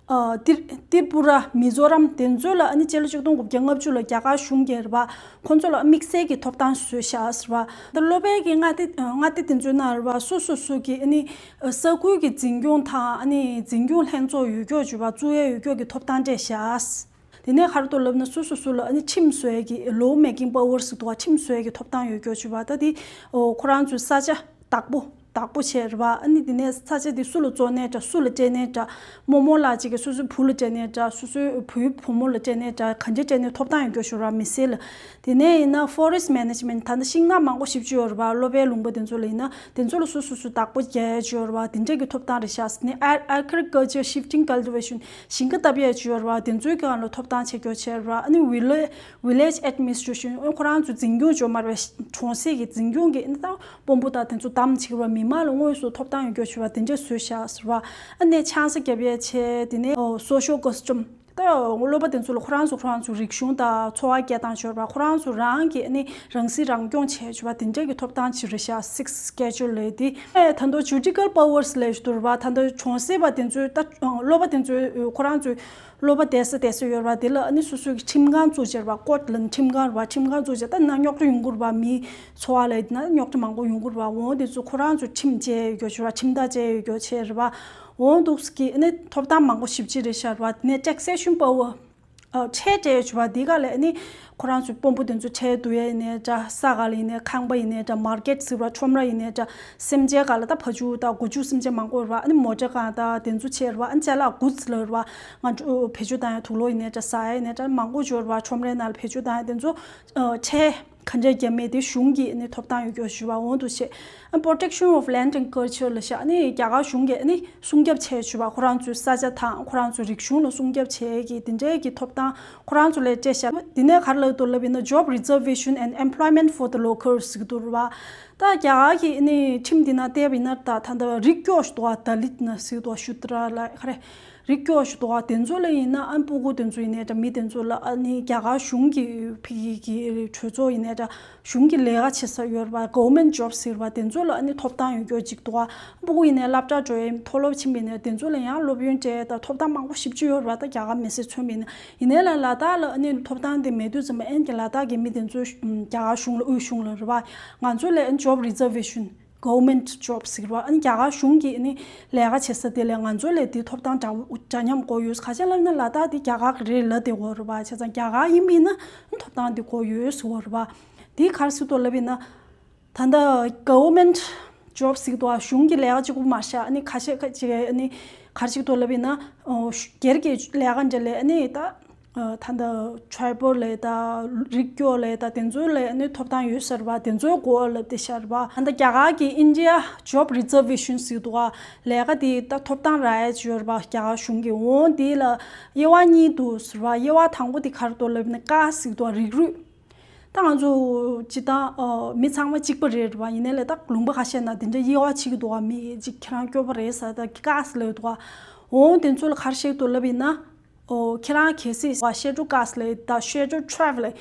ཨ་ཏིར་ཏིར་པུ་ར། མི་ཛོ་རམ། དེ་ཚོ་ལ་ཨ་ནི་སྤྱི་ལོ་ཆིག་སྟོང་དགུ་བརྒྱ་ལྔ་བཅུ་ལ་རྒྱ་གར་གཞུང་གིས་རེད་པ། ཁོ་ཚོ་ལ་དམིགས་བསལ་གྱི་ཐོབ་ཐང་བཟོས་ཤག་ཟེར་བ། ད་སློབ་པའི་གི་མངའ་སྡེ་མངའ་སྡེ་དེ་ཚོའི་ནང་རེད་པ། སོ་སོ་སོ་གི་ཨ་ནི་ས་ཁུལ་གྱི་འཛིན་སྐྱོང་དང་ཨ་ནི་འཛིན་སྐྱོང་ལྷན་ཚོགས་ཡོད་ཀྱོག་བརྗོད་པ། བཙུགས་ཡས་ཡོད་ཀྱོག་གི་ཐོབ་ཐང་སྤྲད་ཤག་དེ་ནས་ག་རེ་འདུག་ལབ་ན། སོ་སོ་སོ་ལ་ཨ་ནི་ཁྲིམས་བཟོ་ཡས་ཀྱི་law making power ཟེར་འདུག་ག་ཁྲིམས་བཟོ་ཡས་ཀྱི་ཐོབ་ཐང་ཡོད་ཀྱོག་བརྗོད་པ། ད་དེ་ཨོ་ཁོ་རང་ཚོའི་ས་ཆ་བདག་པོ་བདག་པོ་བྱས་རེད་པ། ཨ་ནི་དེ་ནས་ས་ཆ་དེ་སུ་ལ་བཙོང་ནའི་འདྲ། སུ་ལ་སྤྲད་ནའི་འདྲ། རྨོ་མོ་ལགས་གཅིག་གིས་སོ་སོའི་བུ་ལ་སྤྲད་ནའི་འདྲ། སོ་སོའི་བུའི་བུ་མོ་ལ་སྤྲད་ནའི་འདྲ། གང་འདྲ་སྤྲད་ནའི་ཐོབ་ཐང་ཡོད་ཀྱོག་བརྗོད་པ། མི་སེར་ལ། དེ་ནས་ཡིན་ན་forest management། ད་ནི་ཤིང་ནགས་མང་པོ་ཞེ་པོ་ཅིག་ཡོད་རེད་པ། སློབ་པའི་ལུང་པ་དེ་ཚོ་ལ་ཡིན་ན་དེ་ཚོ་ལ་སོ་སོ་སོ་བདག་པོ་རྒྱག་ཡས་ཅིག་ཡོད་རེད་པ། དེ་འདྲས་ཀྱི་ཐོབ་ཐང་རེད་ཤག་དེ་ནས་agriculture shifting cultivation། ཞིང་ཁ་བཏབ་ཡས་ཅིག་ཡོད་རེད་པ། དེ་ཚོའི་སྒང་ལ་ཐོབ་ཐང་ཆེ་ཀྱོག་ཆེ་རེད་པ། ཨ་ནི་village village administration། ཨ་ཁོ་རང་ཚོ་འཛིན་སྐྱོང་བརྗོད་མ་རེད་པ། གྲོང་གསེབ་ཀྱི་འཛིན་སྐྱོང་གི་ཨ་ནི་ད་དཔོན་པོ་དང་དེ་ཚོ་བདམས་བྱས་རེད་པ། མི་མང་ལ་དངོས་སུ་ཐོབ་ཐང་ཡོད་ཀྱོག་བྱས་པ་དེ་འདྲས་བཟོས་ཤག་ཟེར་བ། ཨ་ནི་ཆང་ས་བརྒྱབ་ཡས་ཆེ། དེ་ནས་ཨོ་social custom། ད་སློབ་པ་དེ་ཚོ་ལ་ཁོ་རང་ཚོ་ཁོ་རང་ཚོ་རིག་གཞུང་དང་འཚོ་བ་སྐྱེལ་སྟངས་ཅིག་ཡོད་རེད་པ། ཁོ་རང་ཚོ་རང་གི་ཨ་ནི་རང་སྲིད་རང་སྐྱོང་བྱས་ཅིག་ཡོད་པ་དེ་འདྲས་ཀྱི་ཐོབ་ཐང་ཅིག་རེད་ཤག sixth schedule ལབ་དེ། ཨེ་ད་དུང་judicial powers ལབ་ཅིག་འདུག་རེད་པ། ད་དུང་གྲོང་གསེབ་པ་དེ་ཚོའི་ད་སློབ་པ་དེ་ཚོའི་ཁོ་རང་ཚོའི་སློབ་པ་བསྡད་ས་བསྡད་ས་ཡོད་རེད་པ། དེ་ལ་ཨ་ནི་སོ་སོའི་གི་ཁྲིམས་ཁང་བཙུགས་བྱས་རེད་པ། court ལབ་ནི་ཁྲིམས་ཁང་རེད་པ། ཁྲིམས་ཁང་བཙུགས་བྱས། ད་ནང་རྙོག་དྲ་ཡོང་གི་རེད་པ། མི་འཚོ་བ་ལ་ཡིན་ན་རྙོག་དྲ་མང་པོ་ཡོང་གི་རེད་པ། འོ་དེ་ཚོ་ཁོ་རང་ཚོ་ཁྲིམས་བཅད་ཡོད་ཀྱོག་བྱས་རེད་པ། ཁྲིམས་ཐག་བཅད་ཡོད་ཀྱོག་བྱས་རེད་པ། འོ་འདུག་སེ་གི་ཨ་ནི་ཐོབ་ཐང་མང་པོ་ཞེ་པོ་ཅིག་རེད་ཤག་རེད་པ། དེ་ནས་taxation power། ཨ་ཁྲལ་སྤྲད་ཡས་ཅིག་ཡོད་པ། དེ་ག་ལ་ཨ་ནི་ཁོ་རང་ཚོའི་དཔོན་པོ་དེ་ཚོ་ཁྲལ་བསྡུ་ཡས་ཡིན་ནའི་འདྲ། ས་ག་ལ་ཡིན་ནའི། ཁང་པ་ཡིན་ནའི་འདྲ། market ཟེར་བ། ཁྲོམ་ར་ཡིན་ནའི་འདྲ། སེམས་ཅན་ག་ལ་ད་བ་ཕྱུགས་དང་སྒོ་ཕྱུགས་སེམས་ཅན་མང་པོ་ཡོད་རེད་པ། ཨ་ནི་མོ་ཊ་གང་དང་དེ་ཚོ་བྱས་རེད་པ། ཨ་ནི་ཅ་ལག་goods ལབ་རེད་པ། ང་ཚོ་བེད་སྤྱོད་བཏང་ཡས་དུག་ལོག་ཡིན་ནའི་འདྲ། ཟ་ཡས་ཡིན་ནའི་འདྲ། མང་པོ་ཅིག་ཡོད་རེད་པ། ཁྲོམ་རའི་ནང་ལ་བེད་སྤྱོད་བཏང་ཡས་དེ་ཚོ་ཨ་ཁྲལ་ག་འདྲས་བརྒྱབ་མིན་དེ་གཞུང་གིས་ཨ་ནི་ཐོབ་ཐང་ཡོད་ཀྱོག་ཞུ་བ། འོ་འདུག་བྱས། ཨ་protection of land and culture ལབ་ཤག་ཨ་ནི་རྒྱ་གར་གཞུང་གིས་ཨ་ནི་སྲུང་སྐྱོབ་བྱས་ཞུ་བ། ཁོ་རང་ཚོའི་ས་ཆ་དང་ཁོ་རང་ཚོའི་རིག་གཞུང་ལ་སྲུང་སྐྱོབ་བྱེད་ཀྱི་དེ་འདྲའི་གི་ཐོབ་ཐང་ཁོ་རང་ཚོ་ལ་སྤྲད་ཤག་དེ་ནས་ག་རེ་ལབ་འདུག་ལབ་ཡིན་ན། job reservation and employment for the locals ཟེར་གྱི་འདུག་རེད་པ། ད་རྒྱ་གར་གྱི་ཨ་ནི་ཁྲིམས་འདི་ནང་བལྟས་པ་ཡིན་ན། ད་ད་ལྟ་རིགས་སྐྱོ་ཞིག་འདུག་པ། ད་ལི་ཏི་ན་ཟེར་གྱི་འདུག་པ། ཤུ་དྲ་ལ་ག་རེ། རིགས་སྐྱོ་ཞིག་འདུག་པ། དེ་ཚོ་ལ་ཡིན་ན་ཨ་ཕྲུ་གུ་དེ་ཚོ་ཡིན་ནའི་འདྲ། མི་དེ་ཚོ་ལ་ཨ་ནི་རྒྱ་གར་གཞུང་གི་ཕ་གི་གི་གྲོས་ཚོགས་ཡིན་ནའི་འདྲ། གཞུང་གི་ལས་ཀ་བྱེད་ས་ཡོད་རེད་པ། government job ཟེར་བ་དེ་ཚོ་ལ་ཨ་ནི་ཐོབ་ཐང་ཡོད་ཀྱོག་ཅིག་འདུག་པ། ཕྲུ་གུ་ཡིན་ནའི་སློབ་གྲྭ་འགྲོ་ཡས། མཐོ་སློབ་ཕྱིན་པ་ཡིན་ནའི་དེ་ཚོ་ལ་ཡང་སློབ་ཡོན་སྤྲད་དང་ཐོབ་ཐང་མང་པོ་ཞེ་པོ་ཅིག་ཡོད་རེད་པ། ད་རྒྱ་གར་མི་སེར་མཚོན་པ་ཡིན་ན། ཡིན་ནའི་ལ་ལ་དྭགས་ལ་ཨ་ནི་ཐོབ་ཐང་དེ་མེད་དུས་ཙམ་པ། ཨ་ནི་ལ་དྭགས་ཀྱི་མི་དེ་ཚོ་རྒྱ་གར་གཞུང་ལ་དབུས་གཞུང་ལ་རེད་པ། ང་ཚོ་ལ་ཨ་ནི་job reservation། government job ཟེར་བ། ཨ་ནི་རྒྱ་གར་གཞུང་གི་ཨ་ནི་ལས་ཀ་བྱེད་ས་དེ་ལ་ང་ཚོ་ལས་དེ་ཐོབ་ཐང་འདྲ་བོ་འདྲ་མཉམ་དགོས་ཡོད། ག་ཅི་ལབ་ན་ལ་དྭགས་དེ་རྒྱ་གར་གི་རེད་ལབ་བསྡད་ཡོད་རེད་པ། བྱས་ཙང་རྒྱ་གར་ཡིན་པ་ཡིན་ན་ཐོབ་ཐང་དེ་དགོས་ཡོད་ཟེར་བ་རེད་པ། དེ་ག་རེ་ཟེར་འདུག་ལབ་ཡིན་ན། ད་ལྟ་government job ཟེར་གྱི་འདུག་པ། གཞུང་གི་ལས་ཀ་གཅིག་པོ་མ་ཤག་ཨ་ནི་ཁ་ཤས་ཁ་ཅིག་ཨ་ནི་ག་རེ་ཟེར་གྱི་འདུག་ལབ་ཡིན་ན། ཨོ་སྒེར་གྱི་ལས་ཀ་འདྲ་ལས་ཨ་ནི་ད། ད་ལྟ་tribal ལབ་ཡས་དང་རིགས་སྐྱོ་ལབ་ཡས་དང་དེ་ཚོའི་ལ་ནི་ཐོབ་ཐང་ཡོད་ཟེར་བ། དེ་ཚོའི་གོ་བ་ལབ་བསྡད་ཤག་རེད་པ། ད་ལྟ་རྒྱ་གར་གྱི་India Job Reservation ཟེར་འདུག་པ། ལས་ཀ་དེ་ད་ཐོབ་ཐང་རག་ཡས་ཅིག་ཡོད་རེད་པ། རྒྱ་གར་གཞུང་གི། འོ་དེ་ལ་དབྱེ་བ་གཉིས་འདུག་ཟེར་བ། དབྱེ་བ་དང་པོ་དེ་ག་རེ་འདུག་ལབ་ན་caste ཟེར་འདུག་པ། རིགས་རུས། ད་ང་ཚོ་སྤྱིར་བཏང་ཨ་མི་ཚང་མ་གཅིག་པ་རེད་རེད་པ། ཡིན་ནའི་ལ་ད་ལུང་པ་ཁ་ཤས་ནང་དེ་འདྲ་དབྱེ་བ་ཕྱེ་གི་འདུག་པ། མི་གཅིག་ཁྱེད་རང་སྐྱོ་པོ་རེད་ཟེར། ད་caste ལབ་འདུག་པ། འོ་དེ་ཚོ་ལ་ག་རེ་བཤད་ཀྱི་འདུག་ལབ་ཡིན་ན། ཨོ་ཁྱེད་རང་གལ་སྲིད་Scheduled Caste ལབ་དང་Scheduled Tribe ལབ།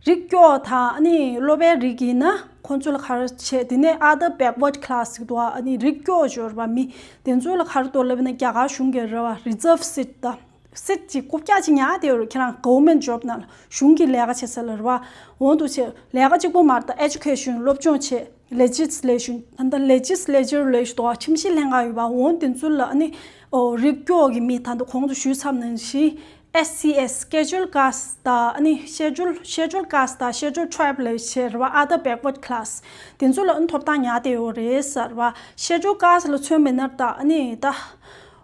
རིགས་སྐྱོ་དང་ཨ་ནི་སློབ་པའི་རིགས་ཡིན་ན་ཁོང་ཚོ་ལ་ག་རེ་བྱས། དེ་ནས་other backward class ཟེར་གྱི་འདུག་པ། ཨ་ནི་རིགས་སྐྱོ་ཡོད་རེད་པ། མི་དེ་ཚོ་ལ་ག་རེ་འདུག་ལབ་ན་རྒྱ་གར་གཞུང་གིས་རེད་པ། Reserve seat དང་seat ཅིག་རྐུབ་བཀྱག་ཅིག་ཉར་བསྡད་ཡོད་རེད། ཁྱེད་རང་government job ནང་ལ་གཞུང་གི་ལས་ཀ་བྱེད་ས་ལ་རེད་པ། འོ་འདུག་བྱས། ལས་ཀ་གཅིག་པོ་མ་རེད། ད་education སློབ་སྦྱོང་བྱས། Legislation ད་ལྟ་legislature ལབ་ཀྱི་འདུག་པ། ཁྲིམས་ཞིབ་ལྷན་ཁང་ཡོད་པ། འོ་དེ་ཚོ་ལ་ཨ་ནི་ཨོ་རིགས་སྐྱོ་གི་མི། ད་ལྟ་གོང་དུ་ཞུས་ཚར་ནང་བཞིན་S C S Scheduled Caste དང་ཨ་ནི་Scheduled Scheduled Caste དང་Scheduled Tribe ལབ་བྱས་རེད་པ། Other backward class དེ་ཚོ་ལ་ཨ་ནི་ཐོབ་ཐང་ཉར་བསྡད་ཡོད་རེད་ཟེར་བ། Scheduled Caste ལ་མཚོན་པ་ཡིན་ན་ད་ཨ་ནི་ད་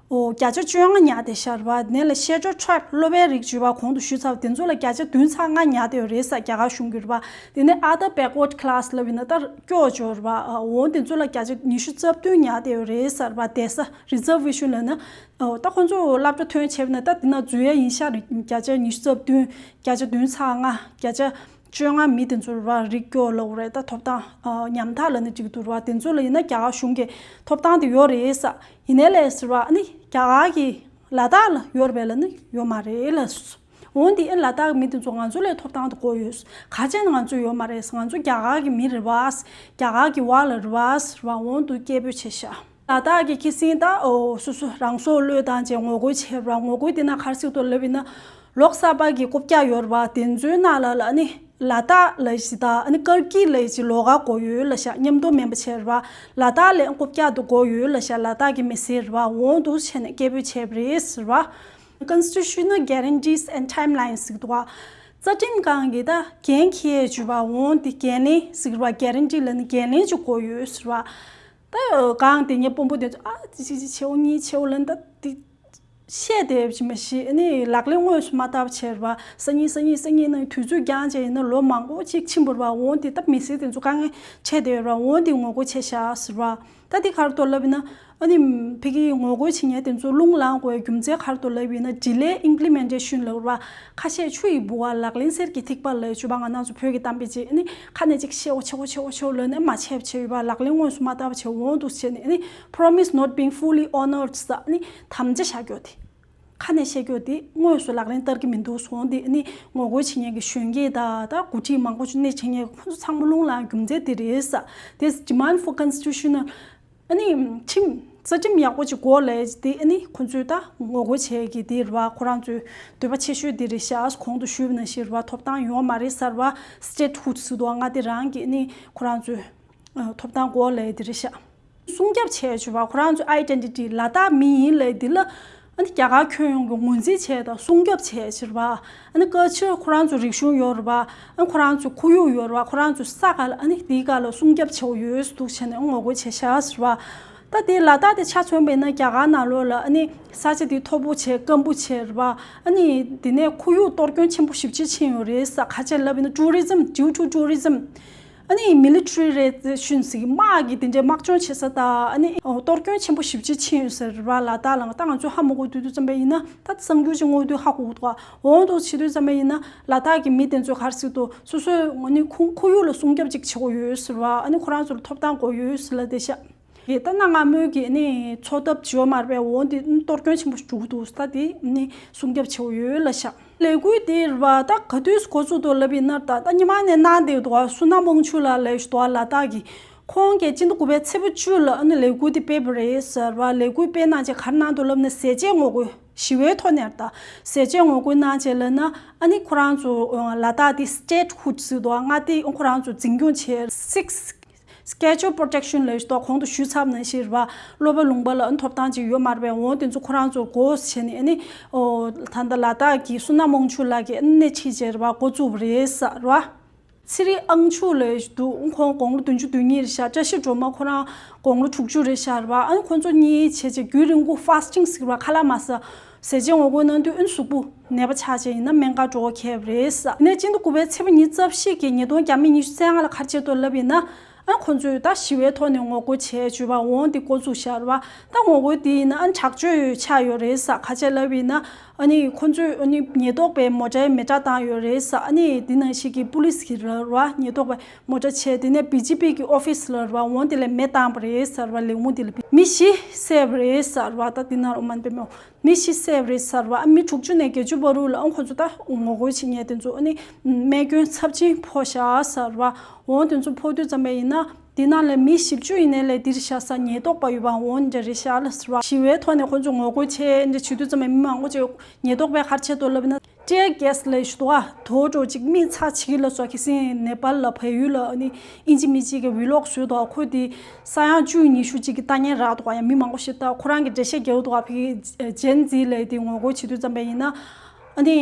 ཨོ་བརྒྱ་ཆ་བཅོ་ལྔ་ཉར་བསྡད་ཤག་རེད་པ། དེ་ནས་ལ་Scheduled Tribe སློབ་པའི་རིགས་བརྗོད་པ་གོང་དུ་ཞུས་ཚར་བ། དེ་ཚོ་ལ་བརྒྱ་ཆ་བདུན་ཚེག་ལྔ་ཉར་བསྡད་ཡོད་རེད་ཟེར། རྒྱ་གར་གཞུང་གིས་རེད་པ། དེ་ནས་Other Backward Class ལབ་ཡིན་ན་ད་སྐྱོ་ཡོད་རེད་པ། འོ་དེ་ཚོ་ལ་བརྒྱ་ཆ་ཉི་ཤུ་རྩ་བདུན་ཉར་བསྡད་ཡོད་རེད་ཟེར་བ། བསྡད་ས་reservation ལབ་ན། ཨོ་ད་ཁོང་ཚོ་སློབ་གྲྭ་ཐོན་བྱས་པ་ན་ད་དེ་ན་འཛུལ་ཡ་ཡིན་ཤག་རེད། བརྒྱ་ཆ་ཉི་ཤུ་རྩ་བདུན། བརྒྱ་ཆ་བདུན་ཚེག་ལྔ། བརྒྱ་ཆ་ བཅོ་ལྔ་མི་དེ་ཚོ་རེད་བ། རིགས་སྐྱོ་ལབ་དགོས་རེད། ད་ཐོབ་ཐང་ཨ་ཉམ་ཐག་ལབ་ན་འགྲིག་འདུག་རེད་བ། དེ་ཚོ་ལ་ཡིན་ན་རྒྱ་གར་གཞུང་གི་ཐོབ་ཐང་དེ་ཡོད་རེད་ས། ཡིན་ནའི་ལས་ཟེར་བ་ཨ་ནི་རྒྱ་གར་གྱི་ལ་དྭགས་ལ་ཡོད་རེད་པས་ལབ་ན་ཡོད་མ་རེད་ལབ་སོང་། འོན་ཏེ་ཨ་ལ་དྭགས་མི་དེ་ཚོ་ང་ཚོ་ལས་ཐོབ་ཐང་དེ་དགོས་ཡོད། ག་བྱས་ན་ང་ཚོ་ཡོད་མ་རེད། ང་ཚོ་རྒྱ་གར་གྱི་མི་རེད་བ། རྒྱ་གར་གྱི་བ་ལ་རེད་བ་ཟེར་བ་འོན་ཏེ་སྐད་འབོད་བྱས་ཤག་ལ་དྭགས་ཀྱི་ཁྱི་སེང་ད་ཨོ་སོ་སོ་རང་སྲོག་བློས་བཏང་བྱས་ངོ་རྒོལ་བྱས་པ་ར། ངོ་རྒོལ་དེ་ན་ག་རེ་ཟེར་འདུག་ལབ་ཡིན་ན། ལོག་ས་པ་གི་རྐུབ་བཀྱག་ཡོད་རེད་བ། དེ་ཚོའི་ནང་ལ་ལ་ནི་ལ་དྭགས་ལ་ཞིག་དང་ཨ་ནི་ཀར་ཀི་ལ་ཞིག་ལོགས་ཀ་དགོས་ཡོད་ལབ་ཤག་མཉམ་དུ་མེད་པ་བྱས་རེད་བ། ལ་དྭགས་ལ་རྐུབ་བཀྱག་དེ་དགོས་ཡོད་ལབ་ཤག་ལ་དྭགས་ཀྱི་མི་སེར་རེད་བ། འོ་འདུག་བྱས་ནས་སྐད་འབོད་བྱས་པ་རེད་ཟེར་བ། Constitutional guarantees and timelines ཟེར་འདུག་བ། རྩ་ཁྲིམས་ཁང་གི་ད་འགན་འཁྱེར་བྱས་པ་འོ་དེ་འགན་ལེན་ཟེར་བ། གྷེ་རན་ཊི་ལབ་ནི་འགན་ལེན་ཅིག་དགོས་ཡོད་ཟེར་བ། ད་གང་དེ་ངས་དཔོན་པོ་དེ་ཚོ་ཨ་ཙི་ཙི་ཙི་ཆེའོ་གཉིས་ཆེའོ་ལབ་ད་དེ་བཤད་དེ་ཅི་མ་ཤེས། ཨ་ནི་ལག་ལེན་དངོས་སུ་མ་བསྟར་བ་བྱས་རེད་བ། སང་ཉིན་སང་ཉིན་སང་ཉིན་ནང་དུས་ཚོད་འགྱངས་བྱས་ཡིན་ན་ལོ་མང་པོ་ཅིག་ཕྱིན་པ་རེད་བ། འོ་དེ་ད་མི་སེར་དེ་ཚོ་དཀའ་ངལ་འཕྲད་བསྡད་ཡོད་རེད་བ། འོ་དེ་ངོ་རྒོལ་བྱས་ཤག་ཟེར་བ། ད་དེ་ག་རེ་འདུག་ལབ་ཡིན་ན། ཨ་ནི་ཕ་གིའི་ངོ་རྒོལ་བྱེད་མཁན་དེ་ཚོ་རླུང་ལངས་དགོས་རྒྱུ་མཚན་ག་རེ་འདུག་ལབ་ཡིན་ན། Delay implementation ལབ་རེད་བ། ཁ་ཤས་ཆུ་ཡི་ལྦུ་བ་ལག་ལེན་གསེར་གྱི་ཐིགས་པ་ལབ་ཡོད་བ། ང་རང་ཚོ་བོད་ཀྱི་གཏམ་དཔེ་ཅིག་ཨ་ནི་ཁ་ནས་ཅིག་ཆེའོ་ཆེའོ་ཆེའོ་ཆེའོ་ལབ་ནས་མ་བྱས་པ་བྱས་ཡོད་པ། ལག་ལེན་དངོས་སུ་མ་བསྟར་བ་བྱས་འོ་འདུག་བྱས་ནས་ཨ་ནི་promise not being fully honoured ཟེར་ཨ་ནི་དམ་བཅའ་བཞག་རྒྱུ་དེ། ཁ་ནས་བཤད་རྒྱུ་དེ་དངོས་སུ་ལག་ལེན་བསྟར་གྱི་མི་འདུག་སོང་དེ་ཨ་ནི་ངོ་རྒོལ་བྱེད་མཁན་གྱི་གཞོན་སྐྱེས་དང་ད་འགོ་ཁྲིད་མང་པོ་ཅིག་གནས་བྱེད་མཁན་ཁོ་ཚོ་ཚང་མ་རླུང་ལངས་རྒྱུ་མཚན་དེ་རེད་ས། This demand for constitutional ཨ་ནི་ཁྲིམས་རྩ་ཁྲིམས་ཡག་པོ་ཅིག་དགོས་ལབ་དེ་ཨ་ནི་ཁོ་ཚོས་ད་ངོ་རྒོལ་བྱེད་ཀྱི་དེ་རེད་བ། ཁོ་རང་ཚོའི་འདོད་པ་ཆེ་ཤོས་དེ་རེད་ཤག་གོང་དུ་ཞུས་པ་ནང་བཞིན་རེད་བ། ཐོབ་ཐང་ཡོད་མ་རེད་ཟེར་བ། Statehood ཟེར་འདུག་བ། མངའ་སྡེ་རང་གི་ཨ་ནི་ཁོ་རང་ཚོའི་ཨ་ཐོབ་ཐང་དགོས་ལབ་དེ་རེད་ཤག་སྲུང་སྐྱོབ་བྱས་བྱས་བ། ཁོ་རང་ཚོའི་identity ལ་དྭགས་མི་ཡིན་ལབ་དེ་ལ་ཨ་ནི་རྒྱ་གར་ཁྱོན་ཡོངས་ཀྱི་ངོས་འཛིན་བྱས་དང་སྲུང་སྐྱོབ་བྱས་བྱས་རེད་བ། ཨ་ནི་ཀལ་ཆར་ཁོ་རང་ཚོ་རིག་གཞུང་ཡོད་རེད་བ། ཨ་ནི་ཁོ་རང་ཚོའི་ཁོར་ཡུག་ཡོད་རེད་བ། ཁོ་རང་ཚོའི་ས་ག་ལ་ཨ་ནི་དེའི་སྒང་ལ་སྲུང་སྐྱོབ་བྱེད་དགོས་ཡོད་འདུག་བྱས་ནས་ངོ་རྒོལ་བྱས་ཤག་ཟེར་བ། ད་དེ་ལ་དྭགས་དེ་ཆ་མཚོན་པ་ཡིན་ན་རྒྱ་གར་ནང་ལོགས་ལ་ཨ་ནི་ས་ཆ་དེ་མཐོ་པོ་བྱས་སྐམ་པོ་བྱས་རེད་བ། ཨ་ནི་དེ་ནས་ཁོར་ཡུག་གཏོར་སྐྱོན་ཆེན་པོ་ཞེ་པོ་ཅིག་ཕྱིན་ཡོད་རེད་ས། ག་རེ་ལབ་ཡིན་ན་tourism, due to tourism ཨ་ནི་military regulations ཟེར་གྱི་དམག་གིས་དེ་འདྲའི་དམག་སྦྱོང་བྱེད་ས་དང་ཨ་ནི་གཏོར་སྐྱོན་ཆེན་པོ་ཞེ་པོ་ཅིག་ཕྱིན་ཡོད་ཟེར་རེད་བ། ལ་དྭགས་ལ་ད་ང་ཚོ་ཧ་མ་གོ་དུས་དུས་ཙམ་པ་ཡིན་ན་ད་གསར་འགྱུར་ཅིག་ངོ་དུས་ཧ་གོ་གི་འདུག་འོ་འདུག་བྱེད་དུས་ཙམ་པ་ཡིན་ན་ལ་དྭགས་ཀྱི་མི་དེ་ཚོ་ག་རེ་ཟེར་འདུག་སོ་སོའི་ཨ་ནི་ཁོ་ཁོར་ཡུག་ལ་སྲུང་སྐྱོབ་ཅིག་བྱེད་དགོས་ཡོད་ཟེར་བ། ཨ་ནི་ཁོ་རང་ཚོར་ཐོབ་ཐང་དགོས་ཡོད་ཟེར་ལབ་བསྡད་ཤག་དེ་ལྟ་ན་སྔ་མོའི་གི་ནི་འཚོ་ཐབས་བྱེད་མ་རེད་པས། འོ་འདི་གཏོར་སྐྱོན་ཆེན་པོ་ཞིག་འགྲོ་གི་འདུག་ད་དེ་ནི་སྲུང་སྐྱོབ་བྱེད་དགོས་ཡོད་ལབ་ཤག་ལས་འགུལ་དེ་རེད་བ། ད་ག་དུས་འགོ་བཙུགས་འདུག་ལབ་ཡིན་ན་ད་ད་ཉི་མ་ནས་གནང་བསྡད་འདུག་བ། སུན་ན་མོང་ཆུ་ལགས་ལབ་ཞིག་འདུག་བ། ལ་དྭགས་ཀྱི་ཁོང་གིས་སྤྱི་ཟླ་དགུ་པའི་ཚེས་པ་བཅུ་ལ་ཨ་ནི་ལས་འགུལ་དེ་སྤེལ་བ་རེད་ཟེར་བ། ལས་འགུལ་སྤེལ་གནང་རྗེས་ག་རེ་གནང་འདུག་ལབ་ན་ཟས་བཅད་ངོ་རྒོལ་ཞི་བའི་ཐོག་ནས་ད་ཟས་བཅད་ངོ་རྒོལ་གནང་རྗེས་ལབ་ན་ཨ་ནི་ཁོ་རང་ཚོ་ལ་དྭགས་དེ་statehood ཟེར་འདུག་བ། མངའ་སྡེ་ཁོ་རང་ཚོ་འཛིན་སྐྱོང་བྱས། Six Schedule protection ལབ་ཞིག་འདུག་ཁོང་དུ་ཞུས་ཚར་བ་ནང་བཞིན་རེད་བ། སློབ་པ་ལུང་པ་ལ་ཨ་ནི་ཐོབ་ཐང་ཅིག་ཡོད་མ་རེད་པས། འོ་དེ་ཚོ་ཁོ་རང་ཚོར་དགོས་བྱས་ནས་ཨ་ནི་ཨོ་ད་ལྟ་ལ་དྭགས་ཀྱི་སུན་ན་མོང་ཆུ་ལགས་ཀྱིས་ཨ་ནི་སྣེ་ཁྲིད་བྱས་རེད་བ། འགོ་བཙུགས་པ་རེད་ས་རེད་བ། ཚེ་རིང་ཨང་ཆུ་ལབ་ཞིག་འདུག་ཁོང་དགུང་ལོ་བདུན་ཅུ་དོན་གཉིས་རེད་ཤག་བཀྲ་ཤིས་སྒྲོལ་མ་ཁོ་རང་དགུང་ལོ་དྲུག་ཅུ་རེད་ཤག་རེད་བ། ཨ་ནི་ཁོང་ཚོ་གཉིས་བྱས་བྱས་རྒྱུན་རིང་པོ་fasting ཟེར་བ། ཁ་ལག་མ་ཟ། ཟས་བཅད་ངོ་རྒོལ་གནང་དུས་ཨ་ནི་གཟུགས་པོ་ནད་པ་ཆགས་བྱས་ཡིན་ན་སྨན་ཁང་འགྲོ་དགོས་ཁེལ་བ་རེད་ས། ཡིན་ནའི་སྤྱི་ཟླ་དགུ་པའི་ཚེས་པ་ཉི་ཤུ་རྩ་བཞི་གི་ཉིས་སྟོང་བརྒྱ་མེད་ཉི་ཤུ་རྩ་ལྔ་ལ་ག་རེ་བྱས་འདུག་ལབ་ཡིན་ན། ཨ་ཁོ་ཚོས་ད་ཞི་བའི་ཐོག་ནས་ངོ་རྒོལ་བྱས་བྱས་པ་འོང་དེ་འགོ་བཙུགས་ཤག་རེད་བ། ད་ངོ་རྒོལ་དེ་ཡིན་ན་ཨ་དྲག་སྤྱོད་ཆགས་ཡོད་རེད་ས། ག་རེ་ལབ་ཡིན་ན་ཨ་ནི་ཁོ་ཚོས་ཨ་ནི་ཉེན་རྟོག་པའི་མོ་ཊའི་མེ་སྲེག་བཏང་ཡོད་རེད་ས། ཨ་ནི་དེ་ནང་བཞིན་གྱི་པུ་ལིས་ཀྱི་ར་རེད་བ། ཉེན་རྟོག་པའི་མོ་ཊ་བྱས། དེ་ནས་བི་ཇེ་པི་གི་ཨོ་ཕི་སི་ལ་རེད་བ། འོང་དེ་ལ་མེ་བཏང་པ་རེད་ས་རེད་བ། ལས་ཁུངས་དེ་ལ་མི་བཞི་བསད་པ་རེད་ས་རེད་བ། ད་དེ་ནང་ཨོ་མན་པེ་མོ། མི་བཞི་བསད་པ་རེད་ས་རེད་བ། ཨ་མི་དྲུག་ཅུ་ནས་བརྒྱད་ཅུ་བར་དུ་ལ་ཨང་ཁོ་ཚོ་ད་ངོ་རྒོལ་བྱེད་མཁན་དེ་ཚོ་ཨ་ནི་རྨས་སྐྱོན་ཚབས་ཆེན་ཕོག་ཤག་ས་རེད་བ། འོང་དེ་ཚོ་ཕོག་དུས་ཙམ་པ་ཡིན་ན་དེ་ནང་ལ་མི་བཞི་བཅུ་ཡིན་ནའི་ལས་འདིར་ཤག་ས་ཉེན་རྟོག་པ་ཡོད་པ་འོང་འདྲ་རེད་ཤག་ལ་ཟེར་བ། ཞི་བའི་ཐོག་ནས་ཁོ་ཚོ་ངོ་རྒོལ་བྱས་འདྲ་བྱེད་དུས་ཙམ་པ་མི་མང་པོ་ཅིག་ཉེན་རྟོག་པས་ག་རེ་བྱས་འདུག་ལབ་ན། tear gas ལབ་ཞིག་འདུག་ཨ། དོ་འགྲོ་ཅིག་མིག་ཚ་བྱེད་ཀྱི་ལ་སོགས་ཀྱི་སེང་ནེ་པཱལ་ལ་བལ་ཡུལ་ལ་ཨ་ནི་ཨིན་ཇི་མི་གཅིག་གི་ཝི་ལོག་བཟོས་འདུག་ཁོ་དེ་ས་ཡང་བཅུ་ཉི་ཤུ་གཅིག་གི་ལྟ་ཉན་རག་འདུག་ཡང་མི་མང་པོ་ཞིག་ལྟ། ཁོ་རང་གི་འགྲེལ་བཤད་རྒྱག་འདུག་ཕ་གི་ཇེན་ཛི་ལབ་དེ་ངོ་རྒོལ་བྱེད་དུས་ཙམ་པ་ཡིན་ན་ཨ་ནི་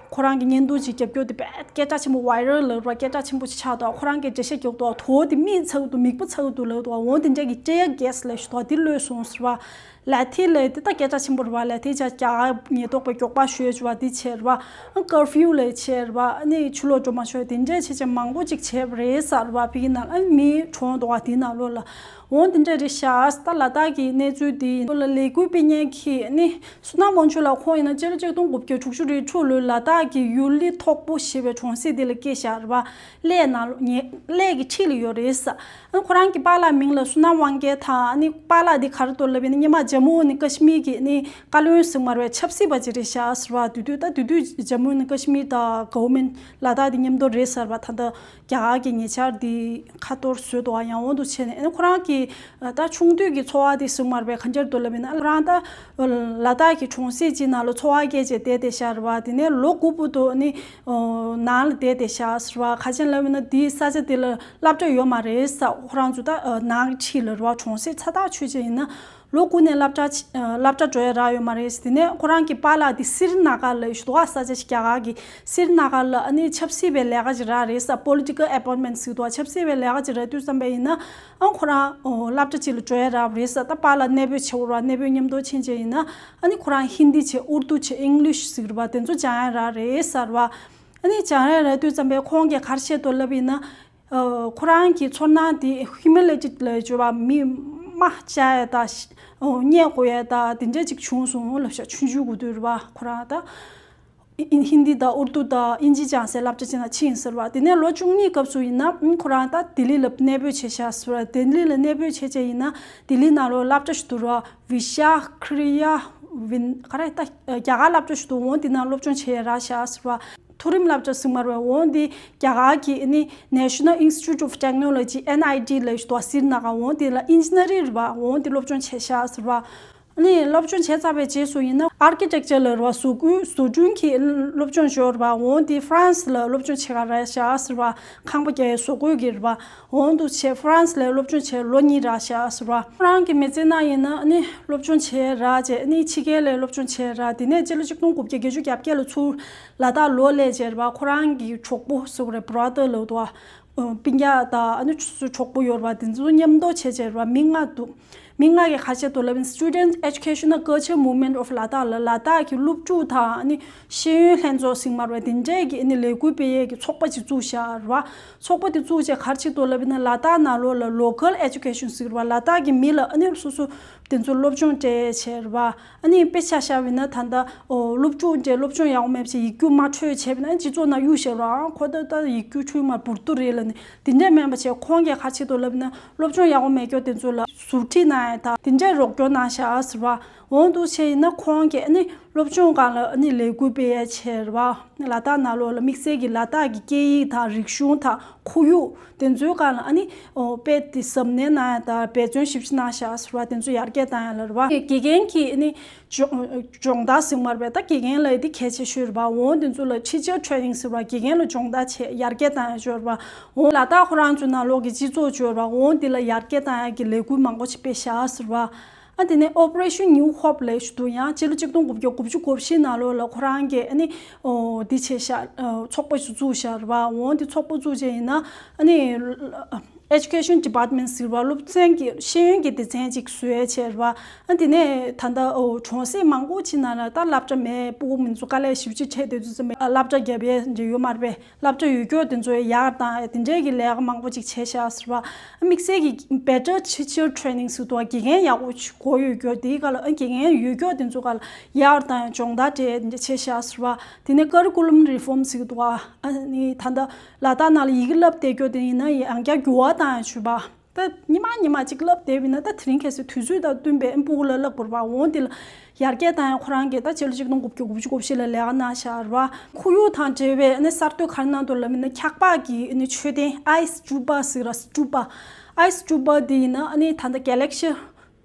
ཁོ་རང་གི་བརྙན་ཐུང་ཅིག་རྒྱབ་སྐྱོར་དེ་དཔེ་སྐད་གྲགས་ཆེན་པོ་ཝའི་རལ་ལབ་ར་སྐད་གྲགས་ཆེན་པོ་ཅིག་ཆགས་འདུག་ཁོ་རང་གི་འགྲེལ་བཤད་རྒྱག་འདུག་དོ་དེ་མིག་ཚ་གི་འདུག་མིག་པ་ཚ་གི་འདུག་ལབ་འདུག་འོ་དེ་འདྲ་གི་tear gas ལབ་ཞིག་འདུག་དེ་གློད་སོང་ཟེར་བ། ལ་ཐི་ལ་དེ་ད་སྐད་གྲགས་ཆེན་པོ་རེད་བ། ལ་ཐི་ཅག་རྒྱ་གར་ཉེན་རྟོག་པས་མགྱོགས་པ་ཞུས་བྱས་པ་དེ་བྱས་རེད་བ། ཨ་ཀར་ཕིའུ་ལ་བྱས་རེད་བ། ཨ་ནི་ཕྱི་ལོགས་འགྲོ་མ་ཆོག་དེ་འདྲས་བྱས་བྱས་མང་པོ་ཅིག་བྱས་པ་རེད་ཟེར་བ། ཕ་གི་ནང་ཨ་མི་གྲོངས་འདུག་བ། དེ་ནང་ལོགས་ལ་འོང་དེ་འདྲས་རེད་ཤག་ད་ལ་དྭགས་ཀྱི་གནས་ཚུལ་དེ་ལ་ལས་འགུལ་སྤེལ་མཁན་གྱི་ཨ་ནི་སུ་ན་མོན་ཆུ་ལགས་ཁོང་ཡིན་ན་སྤྱི་ལོ་ཆིག་སྟོང་དགུ་བརྒྱ་དྲུག་ཅུ་རེ་དྲུག་ལོའི་ལ་དྭགས་ཀྱི་ཡུ་ལི་ཐོག་པོ་ཞེས་པའི་གྲོང་གསེབ་དེ་ལ་སྐྱེས་བཞག་རེད་བ། གླེ་ནང་ལོགས་ཉེ་གླེ་གི་འཁྲིས་ལ་ཡོད་རེད་ཟེར། ཨ་ཁོ་རང་གི་པཱ་ལགས་མིང་ལ་སུ་ན་དབང་རྒྱལ་དང་། ཨ་ནི་པཱ་ལགས་འདི་ག་རེ་འདུག་ལབ་ཡིན་ན་སྔོན་མ་ཇམ་མུ་ནི་ཀ་ཤི་མིར་གྱི་ནི་བཀའ་བློན་ཟེར་མ་རེད་བ། ཆབ་སྲིད་པ་ཅིག་རེད་ཤག་ཟེར་བ། དེ་དུས་ད་དེ་དུས་ཇམ་མུ་ནི་ཀ་ཤི་མིར་དང་གོ་ཝར་མེན་ཊི་ལ་དྭགས་འདི་མཉམ་དུ་རེད་ཟེར་བ། ད་ལྟ་རྒྱ་གར་གྱི་ཉེ་ཆར་འདི་ཁ་གཏོར་བཟོས་འདུག་བ། ཡང་འོང་དུ་བྱས་ནས་ཨ་ནི་ཁོ་རང་གི་ད་ཆུང་དུས་ཀྱི་འཚོ་བ་དེ་ཟེར་མ་རེད་བ། ག་འདྲ་འདུག་ལབ་ཡིན་ན་ཨ་རང་ད་ལ་དྭགས་ཀྱི་གྲོང་གསེབ་ཅིག་ནང་ལ་འཚོ་བ་སྐྱེལ་བྱས་བསྡད་བསྡད་ཤག་རེད་བ། དེ་ནས་ལོ་དགུ་བར་དུ་ནི་ནང་ལ་བསྡད་བསྡད་ཤག་ཟེར་བ། ག་ཅི་ལབ་ཡིན་ན་དེའི་ས་ཆ་དེ་ལ་སློབ་གྲྭ་ཡོད་མ་རེད་ཟེར། ཁོ་རང་ཚོ་ད་ནང་གི་འཁྲིས་ལ་རེད་བ། གྲོང་གསེབ་ཚ་ཐག་ཆོད་ཅིག་ཡིན་ན་ལོ་དགུ་ནས་སློབ་གྲྭ་ཆ་སློབ་གྲྭ་འགྲོ་ཡ་རག་ཡོད་མ་རེད། དེ་ནས་ཁོ་རང་གི་པཱ་ལགས་དེ་སི་རི་ན་གར་ལ་ཡོད་འདུག་བ། ས་ཆ་ཞིག་རྒྱ་གར་གྱི་སི་རི་ན་གར་ལ་ཨ་ནི་ཆབ་སྲིད་པའི་ལས་ཀ་ཅིག་རག་རེད་ཟེར། པོ་ལི་ཊི་ཀལ་ཨེ་པོའིན་ཊི་མེན་ཊི་ཟེར་འདུག་བ། ཆབ་སྲིད་པའི་ལས་ཀ་ཅིག་རག་དུས་ཙམ་པ་ཡིན་ན་ཨ་ཁོ་རང་སློབ་གྲྭ་ཅིག་ལ་འགྲོ་ཡ་རག་རེད་ཟེར། ད་པཱ་ལགས་གནས་སྤོས་བྱེད་འོ་ར། གནས་སྤོས་མཉམ་དུ་ཕྱིན་བྱས་ཡིན་ན་ཨ་ནི་ཁོ་རང་ཧིན་དི་བྱས་ཨུར་དུ་བྱས་ཨིང་ལིཤ་ཟེར་གྱི་རེད་བ། དེ་ཚོ་སྦྱང་ཡ་རག་རེད་ཟེར་བ། ཨ་ནི་སྦྱང་ཡ་རག་དུས་ཙམ་པས་ཁོང་གིས་ག་རེ་བཤད་འདུག་ལབ་ཡིན་ན། ཨ་ཁོ་རང་གི་ཚོར་སྣང་དེ་ཧིའུ་མི་ལི་ཊི་ལབ་བྱས་པ། མི་དམའ་བཅའ་ཡ་དང་བརྙས་དགོས་ཡ་དང་དེ་འདྲས་ཅིག་བྱུང་སོང་ལབ་ཤག་ཆུང་ཆུང་གི་དུས་རེད་བ། ཁོ་རང་ད་ཧིན་དི་དང་ཨུར་དུ་དང་ཨིན་ཇི་སྦྱང་སའི་སློབ་གྲྭ་ཅིག་ནང་ཕྱིན་ཟེར་བ། དེ་ནས་ལོ་བཅུ་གཉིས་སྐབས་སུ་ཡིན་ན་ཁོ་རང་ད་ལྡི་ལི་ལ་གནས་སྤོས་བྱས་ཤག་ཟེར་བ། ལྡི་ལི་ལ་གནས་སྤོས་བྱས་བྱས་ཡིན་ན་ལྡི་ལི་ནང་ལོགས་སློབ་གྲྭ་ཞིག་འདུག་ར། བི་ཤ་ཁྲི་ཡ་ཝིན་ག་རེ་ད་རྒྱ་གར་སློབ་གྲྭ་ཞིག་འདུག་འོང་དེ་ནང་སློབ་སྦྱོང་བྱས་རག་ཤག་ཟེར་བ། མཐོ་རིམ་སློབ་གྲྭ་ཟེར་མ་རེད་བ། འོང་དེ་རྒྱ་གར་གྱི་ནི་National Institute of Technology, N I T ལབ་ཞིག་འདུག་སི་རི་ན་གར། འོང་དེ་ལ་ཨིན་ཇི་ནི་ཡར་རེད་བ། འོང་དེ་སློབ་སྦྱོང་བྱས་ཤག་ཟེར་བ། ནི་སློབ་སྦྱོང་བྱས་ཚར་བའི་རྗེས་སུ་ཡིན་ན་ཨར་ཀི་ཊེག་ཅར་ལབ་རེད་བ། བཟོ་བཀོད་བཟོ་སྐྲུན་གྱི་སློབ་སྦྱོང་ཞུ་རེད་བ། འོང་དེ་ཧྥ་རན་སི་ལ་སློབ་སྦྱོང་བྱེད་ག་རག་ཤག་ཟེར་བ། ཁང་པ་རྒྱག་ཡའི་བཟོ་བཀོད་ཀྱི་རེད་བ། འོང་དུ་བྱས་ཧྥ་རན་སི་ལ་སློབ་སྦྱོང་བྱས་ལོ་གཉིས་རག་ཤག་ཟེར་བ། ཁོ་རང་གི་མི་ཚེ་ནང་ཡིན་ན་ནི་སློབ་སྦྱོང་བྱས་རག་བྱས་ནི་ཕྱི་རྒྱལ་ལ་སློབ་སྦྱོང་བྱས་རག་དེ་ནས་སྤྱི་ལོ་ཆིག་སྟོང་དགུ་བརྒྱ་བརྒྱད་ཅུ་གྱ་བརྒྱད་ལ་ཚུར་ལ་དྭགས་ལོག་སླེབས་བྱས་རེད་བ། ཁོ་རང་གི་གྲོགས་པོ་ཟེར་བ་རེད། བྷ་ར་དར་ལབ་འདུག་བ། སྤུན་ཀྱག་དང་ཨ་ནི་ཆུ་ཚོད་གྲོགས་པོ་ཡོད་རེད་བ། དེ་ཚོ་མཉམ་དུ་བྱས་བྱས་རེད་བ། མི་ལྔ་འདུག་མི་ལྔ་གིས་ག་རེ་བྱས་འདུག་ལབ་ཡིན་Student Educational Culture Movement of Ladakh ལ་ལ་དྭགས་ཀྱི་སློབ་ཕྲུག་དང་ཨ་ནི་ཤེས་ཡོན་ལྷན་ཚོགས་ཟེར་མ་རེད་བ། དེ་འདྲས་ཀྱི་ཨ་ནི་ལས་འགུལ་སྤེལ་ཡས་ཀྱི་ཚོགས་པ་ཅིག་བཙུགས་བཞག་རེད་བ། ཚོགས་པ་དེ་བཙུགས་བྱས་ག་རེ་བྱས་འདུག་ལབ་ཡིན་ན་ལ་དྭགས་ནང་ལོགས་ལ་local education ཟེར་བ། ལ་དྭགས་ཀྱི་མི་ལ་ཨ་ནི་སོ་སོ་དེ་ཚོ་སློབ་སྦྱོང་སྤྲད་བྱས་རེད་བ། ཨ་ནི་དཔེ་ཆ་བཞག་པ་ཡིན་ན་ད་ལྟ་ཨོ་སློབ་ཕྲུག་འདྲ་སློབ་སྦྱོང་ཡག་པོ་མེད་པ་བྱས་ཡིག་རྒྱུགས་མ་འཕྲོད་བྱས་པ་ཡིན་ན་སྤྱི་ཚོགས་ནང་གཡུག་བཞག་རེད་བ། ཁོ་ད་ད་ཡིག་རྒྱུགས་འཕྲོད་མ་འབུར་ཏོ་རེད་ལབ་ནས་དེ་འདྲས་མིན་པ་བྱས། ཁོང་གིས་ག་རེ་བྱས་འདུག་ལབ་ན་སློབ་སྦྱོང་ཡག་པོ་མེད་མཁན་དེ་ཚོ་ལ་ཟུར་ཁྲིད་གནང་ཡ་དང་དེ་འདྲས་རོགས་སྐྱོར་གནང་ཤག་ཟེར་བ། འོང་དུ་བྱས་ཡིན་ན་ཁོང་གིས་ཨ་ནི་སློབ་སྦྱོང་སྒང་ལ་ཨ་ནི་ལས་འགུལ་སྤེལ་ཡ་བྱས་རེད་བ། ལ་དྭགས་ནང་ལོགས་ལ་དམིགས་བསལ་གྱི་ལ་དྭགས་ཀྱི་སྐད་ཡིག་དང་རིག་གཞུང་དང་ཁོར་ཡུག་དེ་ཚོའི་སྒང་ལ་ཨ་ནི་ཨོ་དཔེ་དེ་གཟབ་ནན་གནང་ཡ་དང་འབད་བརྩོན་ཞེ་པོ་ཅིག་གནང་ཤག་ཟེར་བ། དེ་ཚོ་ཡར་རྒྱས་བཏང་ཡ་ལ་རེད་བ། དགེ་རྒན་གྱི་ཨ་ནི་སྦྱོང་སྦྱོང་བརྡར་ཟེར་མ་རེད་པས། ད་དགེ་རྒན་ལབ་ཡ་དེ་གལ་ཆེ་ཤོས་རེད་བ། འོང་དེ་ཚོ་ལ་teacher training ཟེར་བ། དགེ་རྒན་ལ་སྦྱོང་བརྡར་བྱས་ཡར་རྒྱས་བཏང་ཡ་ཅིག་ཡོད་རེད་བ། འོང་ལ་དྭགས་ཁོ་རང་ཚོའི་ནང་ལོགས་ཀྱི་སྤྱི་ཚོགས་ཅིག་ཡོད་རེད་བ། འོང་དེ་ལ་ཡར་རྒྱས་བཏང་ཡ་གི་ལས་འགུལ་མང་པོ་ཞིག་སྤེལ་ཤག་ཟེར་བ། ཨ་དེ་ནས་Operation New Hope ལབ་ཡ་ཅིག་འདུག་ཡང་སྤྱི་ལོ་ཆིག་སྟོང་དགུ་བརྒྱ་དགུ་བཅུ་གོ་བཞི་ནང་ལོགས་ལ་ཁོ་རང་གིས་ཨ་ནི་ཨོ་འདི་བྱས་ཤག་ཨོ་ཚོགས་པ་ཞིག་བཙུགས་ཤག་རེད་བ། འོང་དེ་ཚོགས་པ་བཙུགས་བྱས་ཡིན་ན་ཨ་ནི་Education Department ཟེར་བ། སློབ་ཚན་གྱི་ཤེས་ཡོན་གྱི་སྡེ་ཚན་ཅིག་བཟོས་བྱས་རེད་བ། ཨ་དེ་ནས་ད་ལྟ་ཨོ་གྲོང་གསེབ་མང་པོ་ཅིག་ནང་ལ་ད་སློབ་གྲྭ་མེད། སྤུ་གུ་མི་ཚོ་དཀའ་ལས་ཞེ་པོ་ཅིག་འཕྲད་སྡོད་དུས་ཙམ་པ་སློབ་གྲྭ་བརྒྱབ་ཡས་འདྲ་ཡོད་མ་རེད་པས། སློབ་གྲྭ་ཡོད་རྒྱུ་དེ་ཚོ་ཡར་བཏང་ཡ་དེ་འདྲས་ཀྱི་ལས་ཀ་མང་པོ་ཅིག་བྱས་ཤག་ཟེར་བ། ཨ་དམིགས་བསལ་གྱི་Better Teacher Training ཟེར་འདུག་བ། དགེ་རྒན་ཡག་པོ་ཅིག་དགོས་ཡོད་རྒྱུ་དེའི་སྒང་ལ་ཨ་དགེ་རྒན་ཡོད་རྒྱུ་དེ་ཚོ་སྒང་ལ་ཡར་བཏང་ཡ་སྦྱོང་བརྡར་སྤྲད་ཡ་དེ་འདྲས་བྱས་ཤག་ཟེར་བ། དེ་ནས་Curriculum Reform ཟེར་འདུག་བ། ཨ་ནི་ད་ལྟ་ལ་དྭགས་ནང་ལ་ཡི་གེ་བསླབ་བསྡད་རྒྱུ་དེ་ཡིན་ན་ཡང་བསྐྱར་འགྱུར་བ་བཏང་ཡ་ཅིག་ཡོད་པ། ད་ཉི་མ་ཉི་མ་གཅིག་བསླབ་བསྡད་པ་ཡིན་ན་ད་དེ་རིང་ཁ་སང་དུས་ཚོད་དང་བསྟུན་པའི་ཨ་སྤུ་གུ་ལ་བསླབ་དགོས་རེད་བ། འོང་དེ་ལ་ཡར་རྒྱས་བཏང་ཡ་ཁོ་རང་གིས་ད་སྤྱི་ལོ་ཆིག་སྟོང་དགུ་བརྒྱ་དགུ་བཅུ་གོ་བཞི་ལ་ལས་ཀ་གནང་བཞག་རེད་བ། ཁོར་ཡུག་དང་འབྲེལ་བའི་ཨ་ནི་གསར་གཏོད་ག་རེ་གནང་འདུག་ལབ་ཡིན་ན་འཁྱག་པ་གི་ཨ་ནི་མཆོད་རྟེན་Ice Stupa ཟེར་ར། Stupa Ice Stupa དེ་ཡིན་ན་ཨ་ནི་ད་ལྟ་Galaxy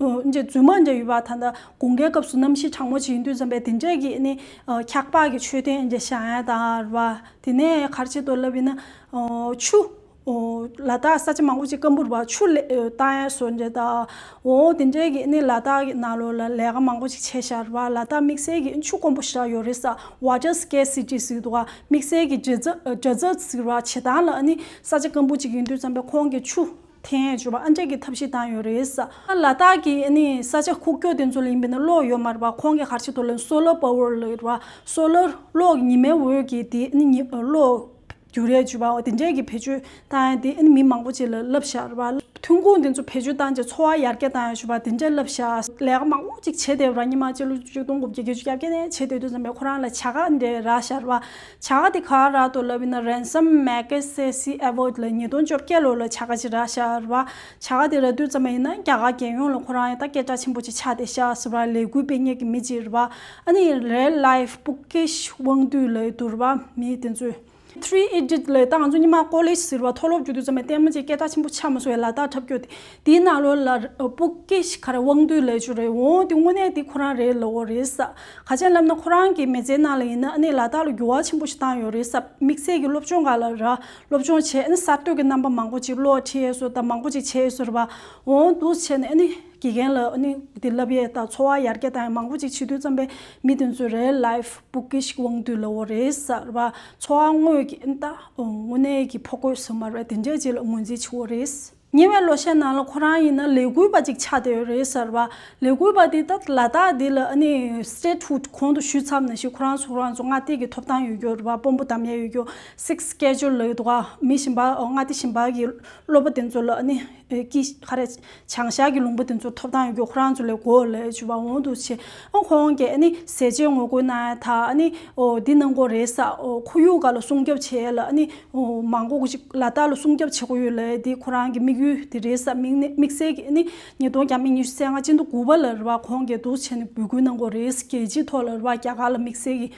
ཨོ་འདི་རྫུན་མ་འདྲ་ཡོད་པ། ད་ལྟ་དགུན་ཁའི་སྐབས་སུ་གནམ་གཤིས་གྲང་མོ་ཅིག་ཡིན་དུས་ཙམ་པས་དེ་འདྲས་ཀྱི་ཨ་ནི་ཨོ་འཁྱག་པ་གི་མཆོད་རྟེན་འདི་བཞེངས་ཡ་དང་རེད་བ། དེ་ནས་ག་རེ་བྱེད་འདུག་ལབ་ཡིན་ན་ཨོ་ཆུ་ཨོ་ལ་དྭགས་ས་ཆ་མང་པོ་ཅིག་སྐམ་པོ་རེད་བ། ཆུ་ལེ་ཨོ་བཏང་ཡ་བཟོ་འདྲ་དང་ཨོ་དེ་འདྲས་ཀྱི་ཨ་ནི་ལ་དྭགས་ཀྱི་ནང་ལོགས་ལ་ལས་ཀ་མང་པོ་ཅིག་བྱས་བཞག་རེད་བ། ལ་དྭགས་དམིགས་བསལ་གྱི་ཆུ་དཀོན་པོ་ཞེ་དྲག་ཡོད་རེད་ས། Water Scarcity ཟེར་འདུག་ག་དམིགས་བསལ་གྱི་drought drought ཟེར་བ་བྱེད་སྟངས་ལ་ཨ་ནི་ས་ཆ་སྐམ་པོ་ཅིག་ཡིན་དུས་ཙམ་པས་ཁོང་གིས་ཆུ་ འཐེན་ཡས་བྱུང་བ་ཨ་འདྲས་ཀྱི་ཐབས་ཤེས་བཏང་ཡོད་རེད་ས། ལ་དྭགས་ཀྱི་ཨ་ནི་ས་ཆ་ཁུག་ཀྱོག་དེ་ཚོ་ལ་ཡིན་པས་ན་གློག་ཡོད་མ་རེད་བ། ཁོང་གིས་ག་རེ་བྱེད་འདུག་ལབ་ན་སོ་ལར་པ་ཝར་ལབ་རེད་བ། སོ་ལར་གློག་ཉི་མའི་འོད་ཀྱིས་དེ་ཨ་ནི་ཉི་གློག་འགྱུར་ཡས་བྱུང་བ་དེ་འདྲས་ཀྱི་བེད་སྤྱོད་བཏང་ཡས་དེ་ཨ་ནི་མི་མང་པོ་ཅིག་ལ་བསླབ་བཞག་རེད་བ། ཐོན་ཁུངས་དེ་ཚོ་བེད་སྤྱོད་བཏང་བྱས་འཚོ་བ་ཡར་རྒྱས་བཏང་ཡས་བྱུང་བ་དེ་འདྲས་བསླབ་བཞག་ལས་ཀ་མང་པོ་ཅིག་བྱས་བསྡད་ར། ཉི་མ་སྤྱི་ལོ་ཆིག་སྟོང་དགུ་བརྒྱ་བརྒྱད་ཅུ་གྱ་བརྒྱད་ནས་བྱས་བསྡད་དུས་ཙམ་པས་ཁོ་རང་ལ་བྱ་དགའ་འདྲ་རག་བཞག་ར་བ། བྱ་དགའ་དེ་ག་རག་འདུག་ལབ་ཡིན་ན་Ransom Magsaysay Award ལ་ཉིས་སྟོང་བཅོ་བརྒྱད་ལོ་ལ་བྱ་དགའ་ཅིག་རག་བཞག་ར་བ། བྱ་དགའ་དེ་རག་དུས་ཙམ་པ་ཡིན་ན་རྒྱ་གར་རྒྱལ་ཡོངས་ལ་ཁོ་རང་ཡང་ད་སྐད་གྲགས་ཆེན་པོ་ཅིག་ཆགས་བསྡད་ཤག་ཟེར་བ། ལས་འགུལ་སྤེལ་མཁན་གྱི་མི་ཅིག་རེད་བ། ཨ་ནི་Red Life Bookish དབང་འདུས་ལབ་ཡོད་འདུག་རེད་བ། མི་དེ་ཚོས། Three Idiot ལབ་ད་ང་ཚོ་སྔོན་མ་ཀོ་ལེཇ་ཟེར་བ་མཐོ་སློབ་རྒྱུགས་དུས་ཙམ་པ་ལྟད་མོ་ཅིག་སྐད་གྲགས་ཆེན་པོ་ཆགས་མ་སོང་བའི་ལ་དྭགས་འཁྲབ་སྐྱོར་དེ། དེའི་ནང་ལོགས་ལ་Bookish ག་རེ་དབང་འདུས་ལབ་ཅིག་རེད། འོང་དེ་དངོས་གནས་དེ་ཁོ་རང་རེད་ལབ་ཡོད་རེད་ས། ག་ཅི་ལབ་ན་ཁོ་རང་གི་མི་ཚེའི་ནང་ལ་ཡིན་ན་ཨ་ནི་ལ་དྭགས་ལ་འགྱུར་བ་ཆེན་པོ་ཞིག་བཏང་ཡོད་རེད་ས། དམིགས་བསལ་གྱི་སློབ་སྦྱོང་སྒང་ལ་ར་སློབ་སྦྱོང་བྱས། ཨ་ནི་གསར་གཏོད་ཀྱི་རྣམ་པ་མང་པོ་ཅིག་གློག་འཁྲིད་ཡས་བཟོ་དང་མང་པོ་ཅིག་བྱས་ཡས་བཟོ་རེད་བ། འོང་འདུག་བྱས་ནས་ཨ་ནི་དགེ་རྒན་ལ་ཨ་ནི་དེ་བསླབ་ཡས་དང་འཚོ་བ་ཡར་རྒྱས་བཏང་ཡས་མང་པོ་ཅིག་བྱེད་དུས་ཙམ་པས་མི་དེ་ཚོས་Red Life Bookish དབང་འདུས་ལབ་ཡོད་རེད་ས་རེད་བ། འཚོ་བ་དངོས་ཀྱི་ཨ་ནི་ད་དངོས་གནས་ཀྱི་ཕོ་རྒོད་ཟེར་མ་རེད། དེ་འདྲས་ཅིག་ལ་ངོས་འཛིན་བྱེད་ཡས་རེད། ཉེ་བའི་ལོ་ཤས་ནང་ལ་ཁོ་རང་ཡིན་ན་ལས་འགུལ་བ་ཅིག་ཆགས་བསྡད་ཡོད་རེད་ཟེར་བ། ལས་འགུལ་བ་དེ་ད་ལ་དྭགས་འདི་ལ་ཨ་ནི་statehood གོང་དུ་ཞུས་ཚར་ནང་བཞིན་ཁོ་རང་ཚོ་ཁོ་རང་ཚོ་མངའ་སྡེ་གི་ཐོབ་ཐང་ཡོད་རྒྱུ་རེད་བ། དཔོན་པོ་བདམས་ཡས་ཡོད་རྒྱུ། Sixth Schedule ལབ་ཡོད་འདུག་ག་མི་གཞན་པ་མངའ་སྡེ་གཞན་པ་གི་སློབ་པ་དེ་ཚོ་ལ་ཨ་ནི་ཀི་ག་རེ་བྱང་ཤར་གྱི་ལུང་པ་དེ་ཚོ་ཐོབ་ཐང་ཡོད་རྒྱུ་ཁོ་རང་ཚོ་ལ་དགོས་ལབ་བྱས་བ། འོང་འདུག་བྱས། ཨ་ཁོང་གིས་ཨ་ནི་ཟས་བཅད་ངོ་རྒོལ་གནང་ཡས་དང་ཨ་ནི་འོ་འདི་གནང་དགོས་རེད་ས། འོ་ཁོར་ཡུག་སྒང་ལ་སྲུང་སྐྱོབ་བྱེད་ཡས་ལ་ཨ་ནི། མང་པོ་ཅིག་ལ་དྭགས་ལ་སྲུང་སྐྱོབ་བྱེད་དགོས་ཡོད་ལབ་དེ་ཁོ་རང་གི་དམིགས་ཡུལ་དེ་རེད་ས། དམིགས་ནི་དམིགས་བསལ་གྱི་ནི་ཉིས་སྟོང་བརྒྱ་མེད་ཉི་ཤུ་རྩ་ལྔ་སྤྱི་ཟླ་དགུ་པ་ལ་རེད་བ། ཁོང་གིས་འདུག་བྱས་ནས་འབོད་སྐུལ་གནང་དགོས་རེད། རྒྱལ་སྤྱིའི་ཐོག་ལ་རེད་བ། རྒྱ་གར་ལ་དམིགས་བསལ་གྱི།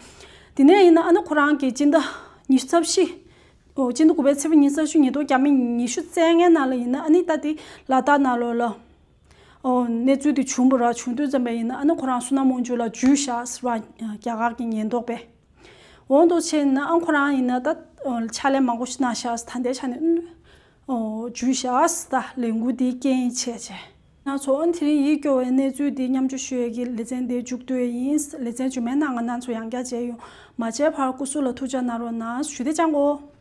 དེ་ནས་ཡིན་ན་ཨ་ནི་ཁོ་རང་གིས་སྤྱི་ཟླ་ཉི་ཤུ་རྩ་བཞི། ཨོ་སྤྱི་ཟླ་དགུ་པའི་ཚེས་པ་ཉི་ཤུ་རྩ་བཞི་ཉིས་སྟོང་བརྒྱ་མེད་ཉི་ཤུ་རྩ་ལྔའི་ནང་ལ་ཡིན་ན་ཨ་ནི་ད་དེ་ལ་དྭགས་ནང་ལོགས་ལ། ཨོ་གནས་ཚུལ་དེ་བྱུང་བ་ར། བྱུང་དུས་ཙམ་པ་ཡིན་ན་ཨ་ནི་ཁོ་རང་བསོད་ནམས་དབང་ཕྱུག་ལགས་འཇུས་བཞག་ཟེར་བ། རྒྱ་གར་གྱི་ཉེན་རྟོག་པས། འོང་དུ་ཕྱིན་ན་ཨང་ཁོ་རང་ཡིན་ན་ད་ཕྱག་ལས་མང་པོ་ཞིག་གནང་ཤག་ད་ལྟའི་ཆ་ནས་འཇུས་ཤག་ད་ལས་འགུལ་འདིའི་རྐྱེན་བྱས་བྱས། ང་ཚོ་ཨང་དེ་རིང་ཡིད་སྐྱོ་བའི་གནས་ཚུལ་འདི་མཉམ་སྤྱོད་ཞུ་ཡས་ཀྱི་ལེ་ཚན་འདི་མཇུག་བསྡུ་ཡས་ཡིན། ལེ་ཚན་རྗེས་མའི་ནང་ང་ང་ཚོ་ཡང་བསྐྱར་མཇལ་ཡོང་། མ་མཇལ་བར་སྐུ་གཟུགས་ལ་ཐུགས་ཅག་གནང་རོགས་གནང་ཞུ། དེ་ཅང་གོ།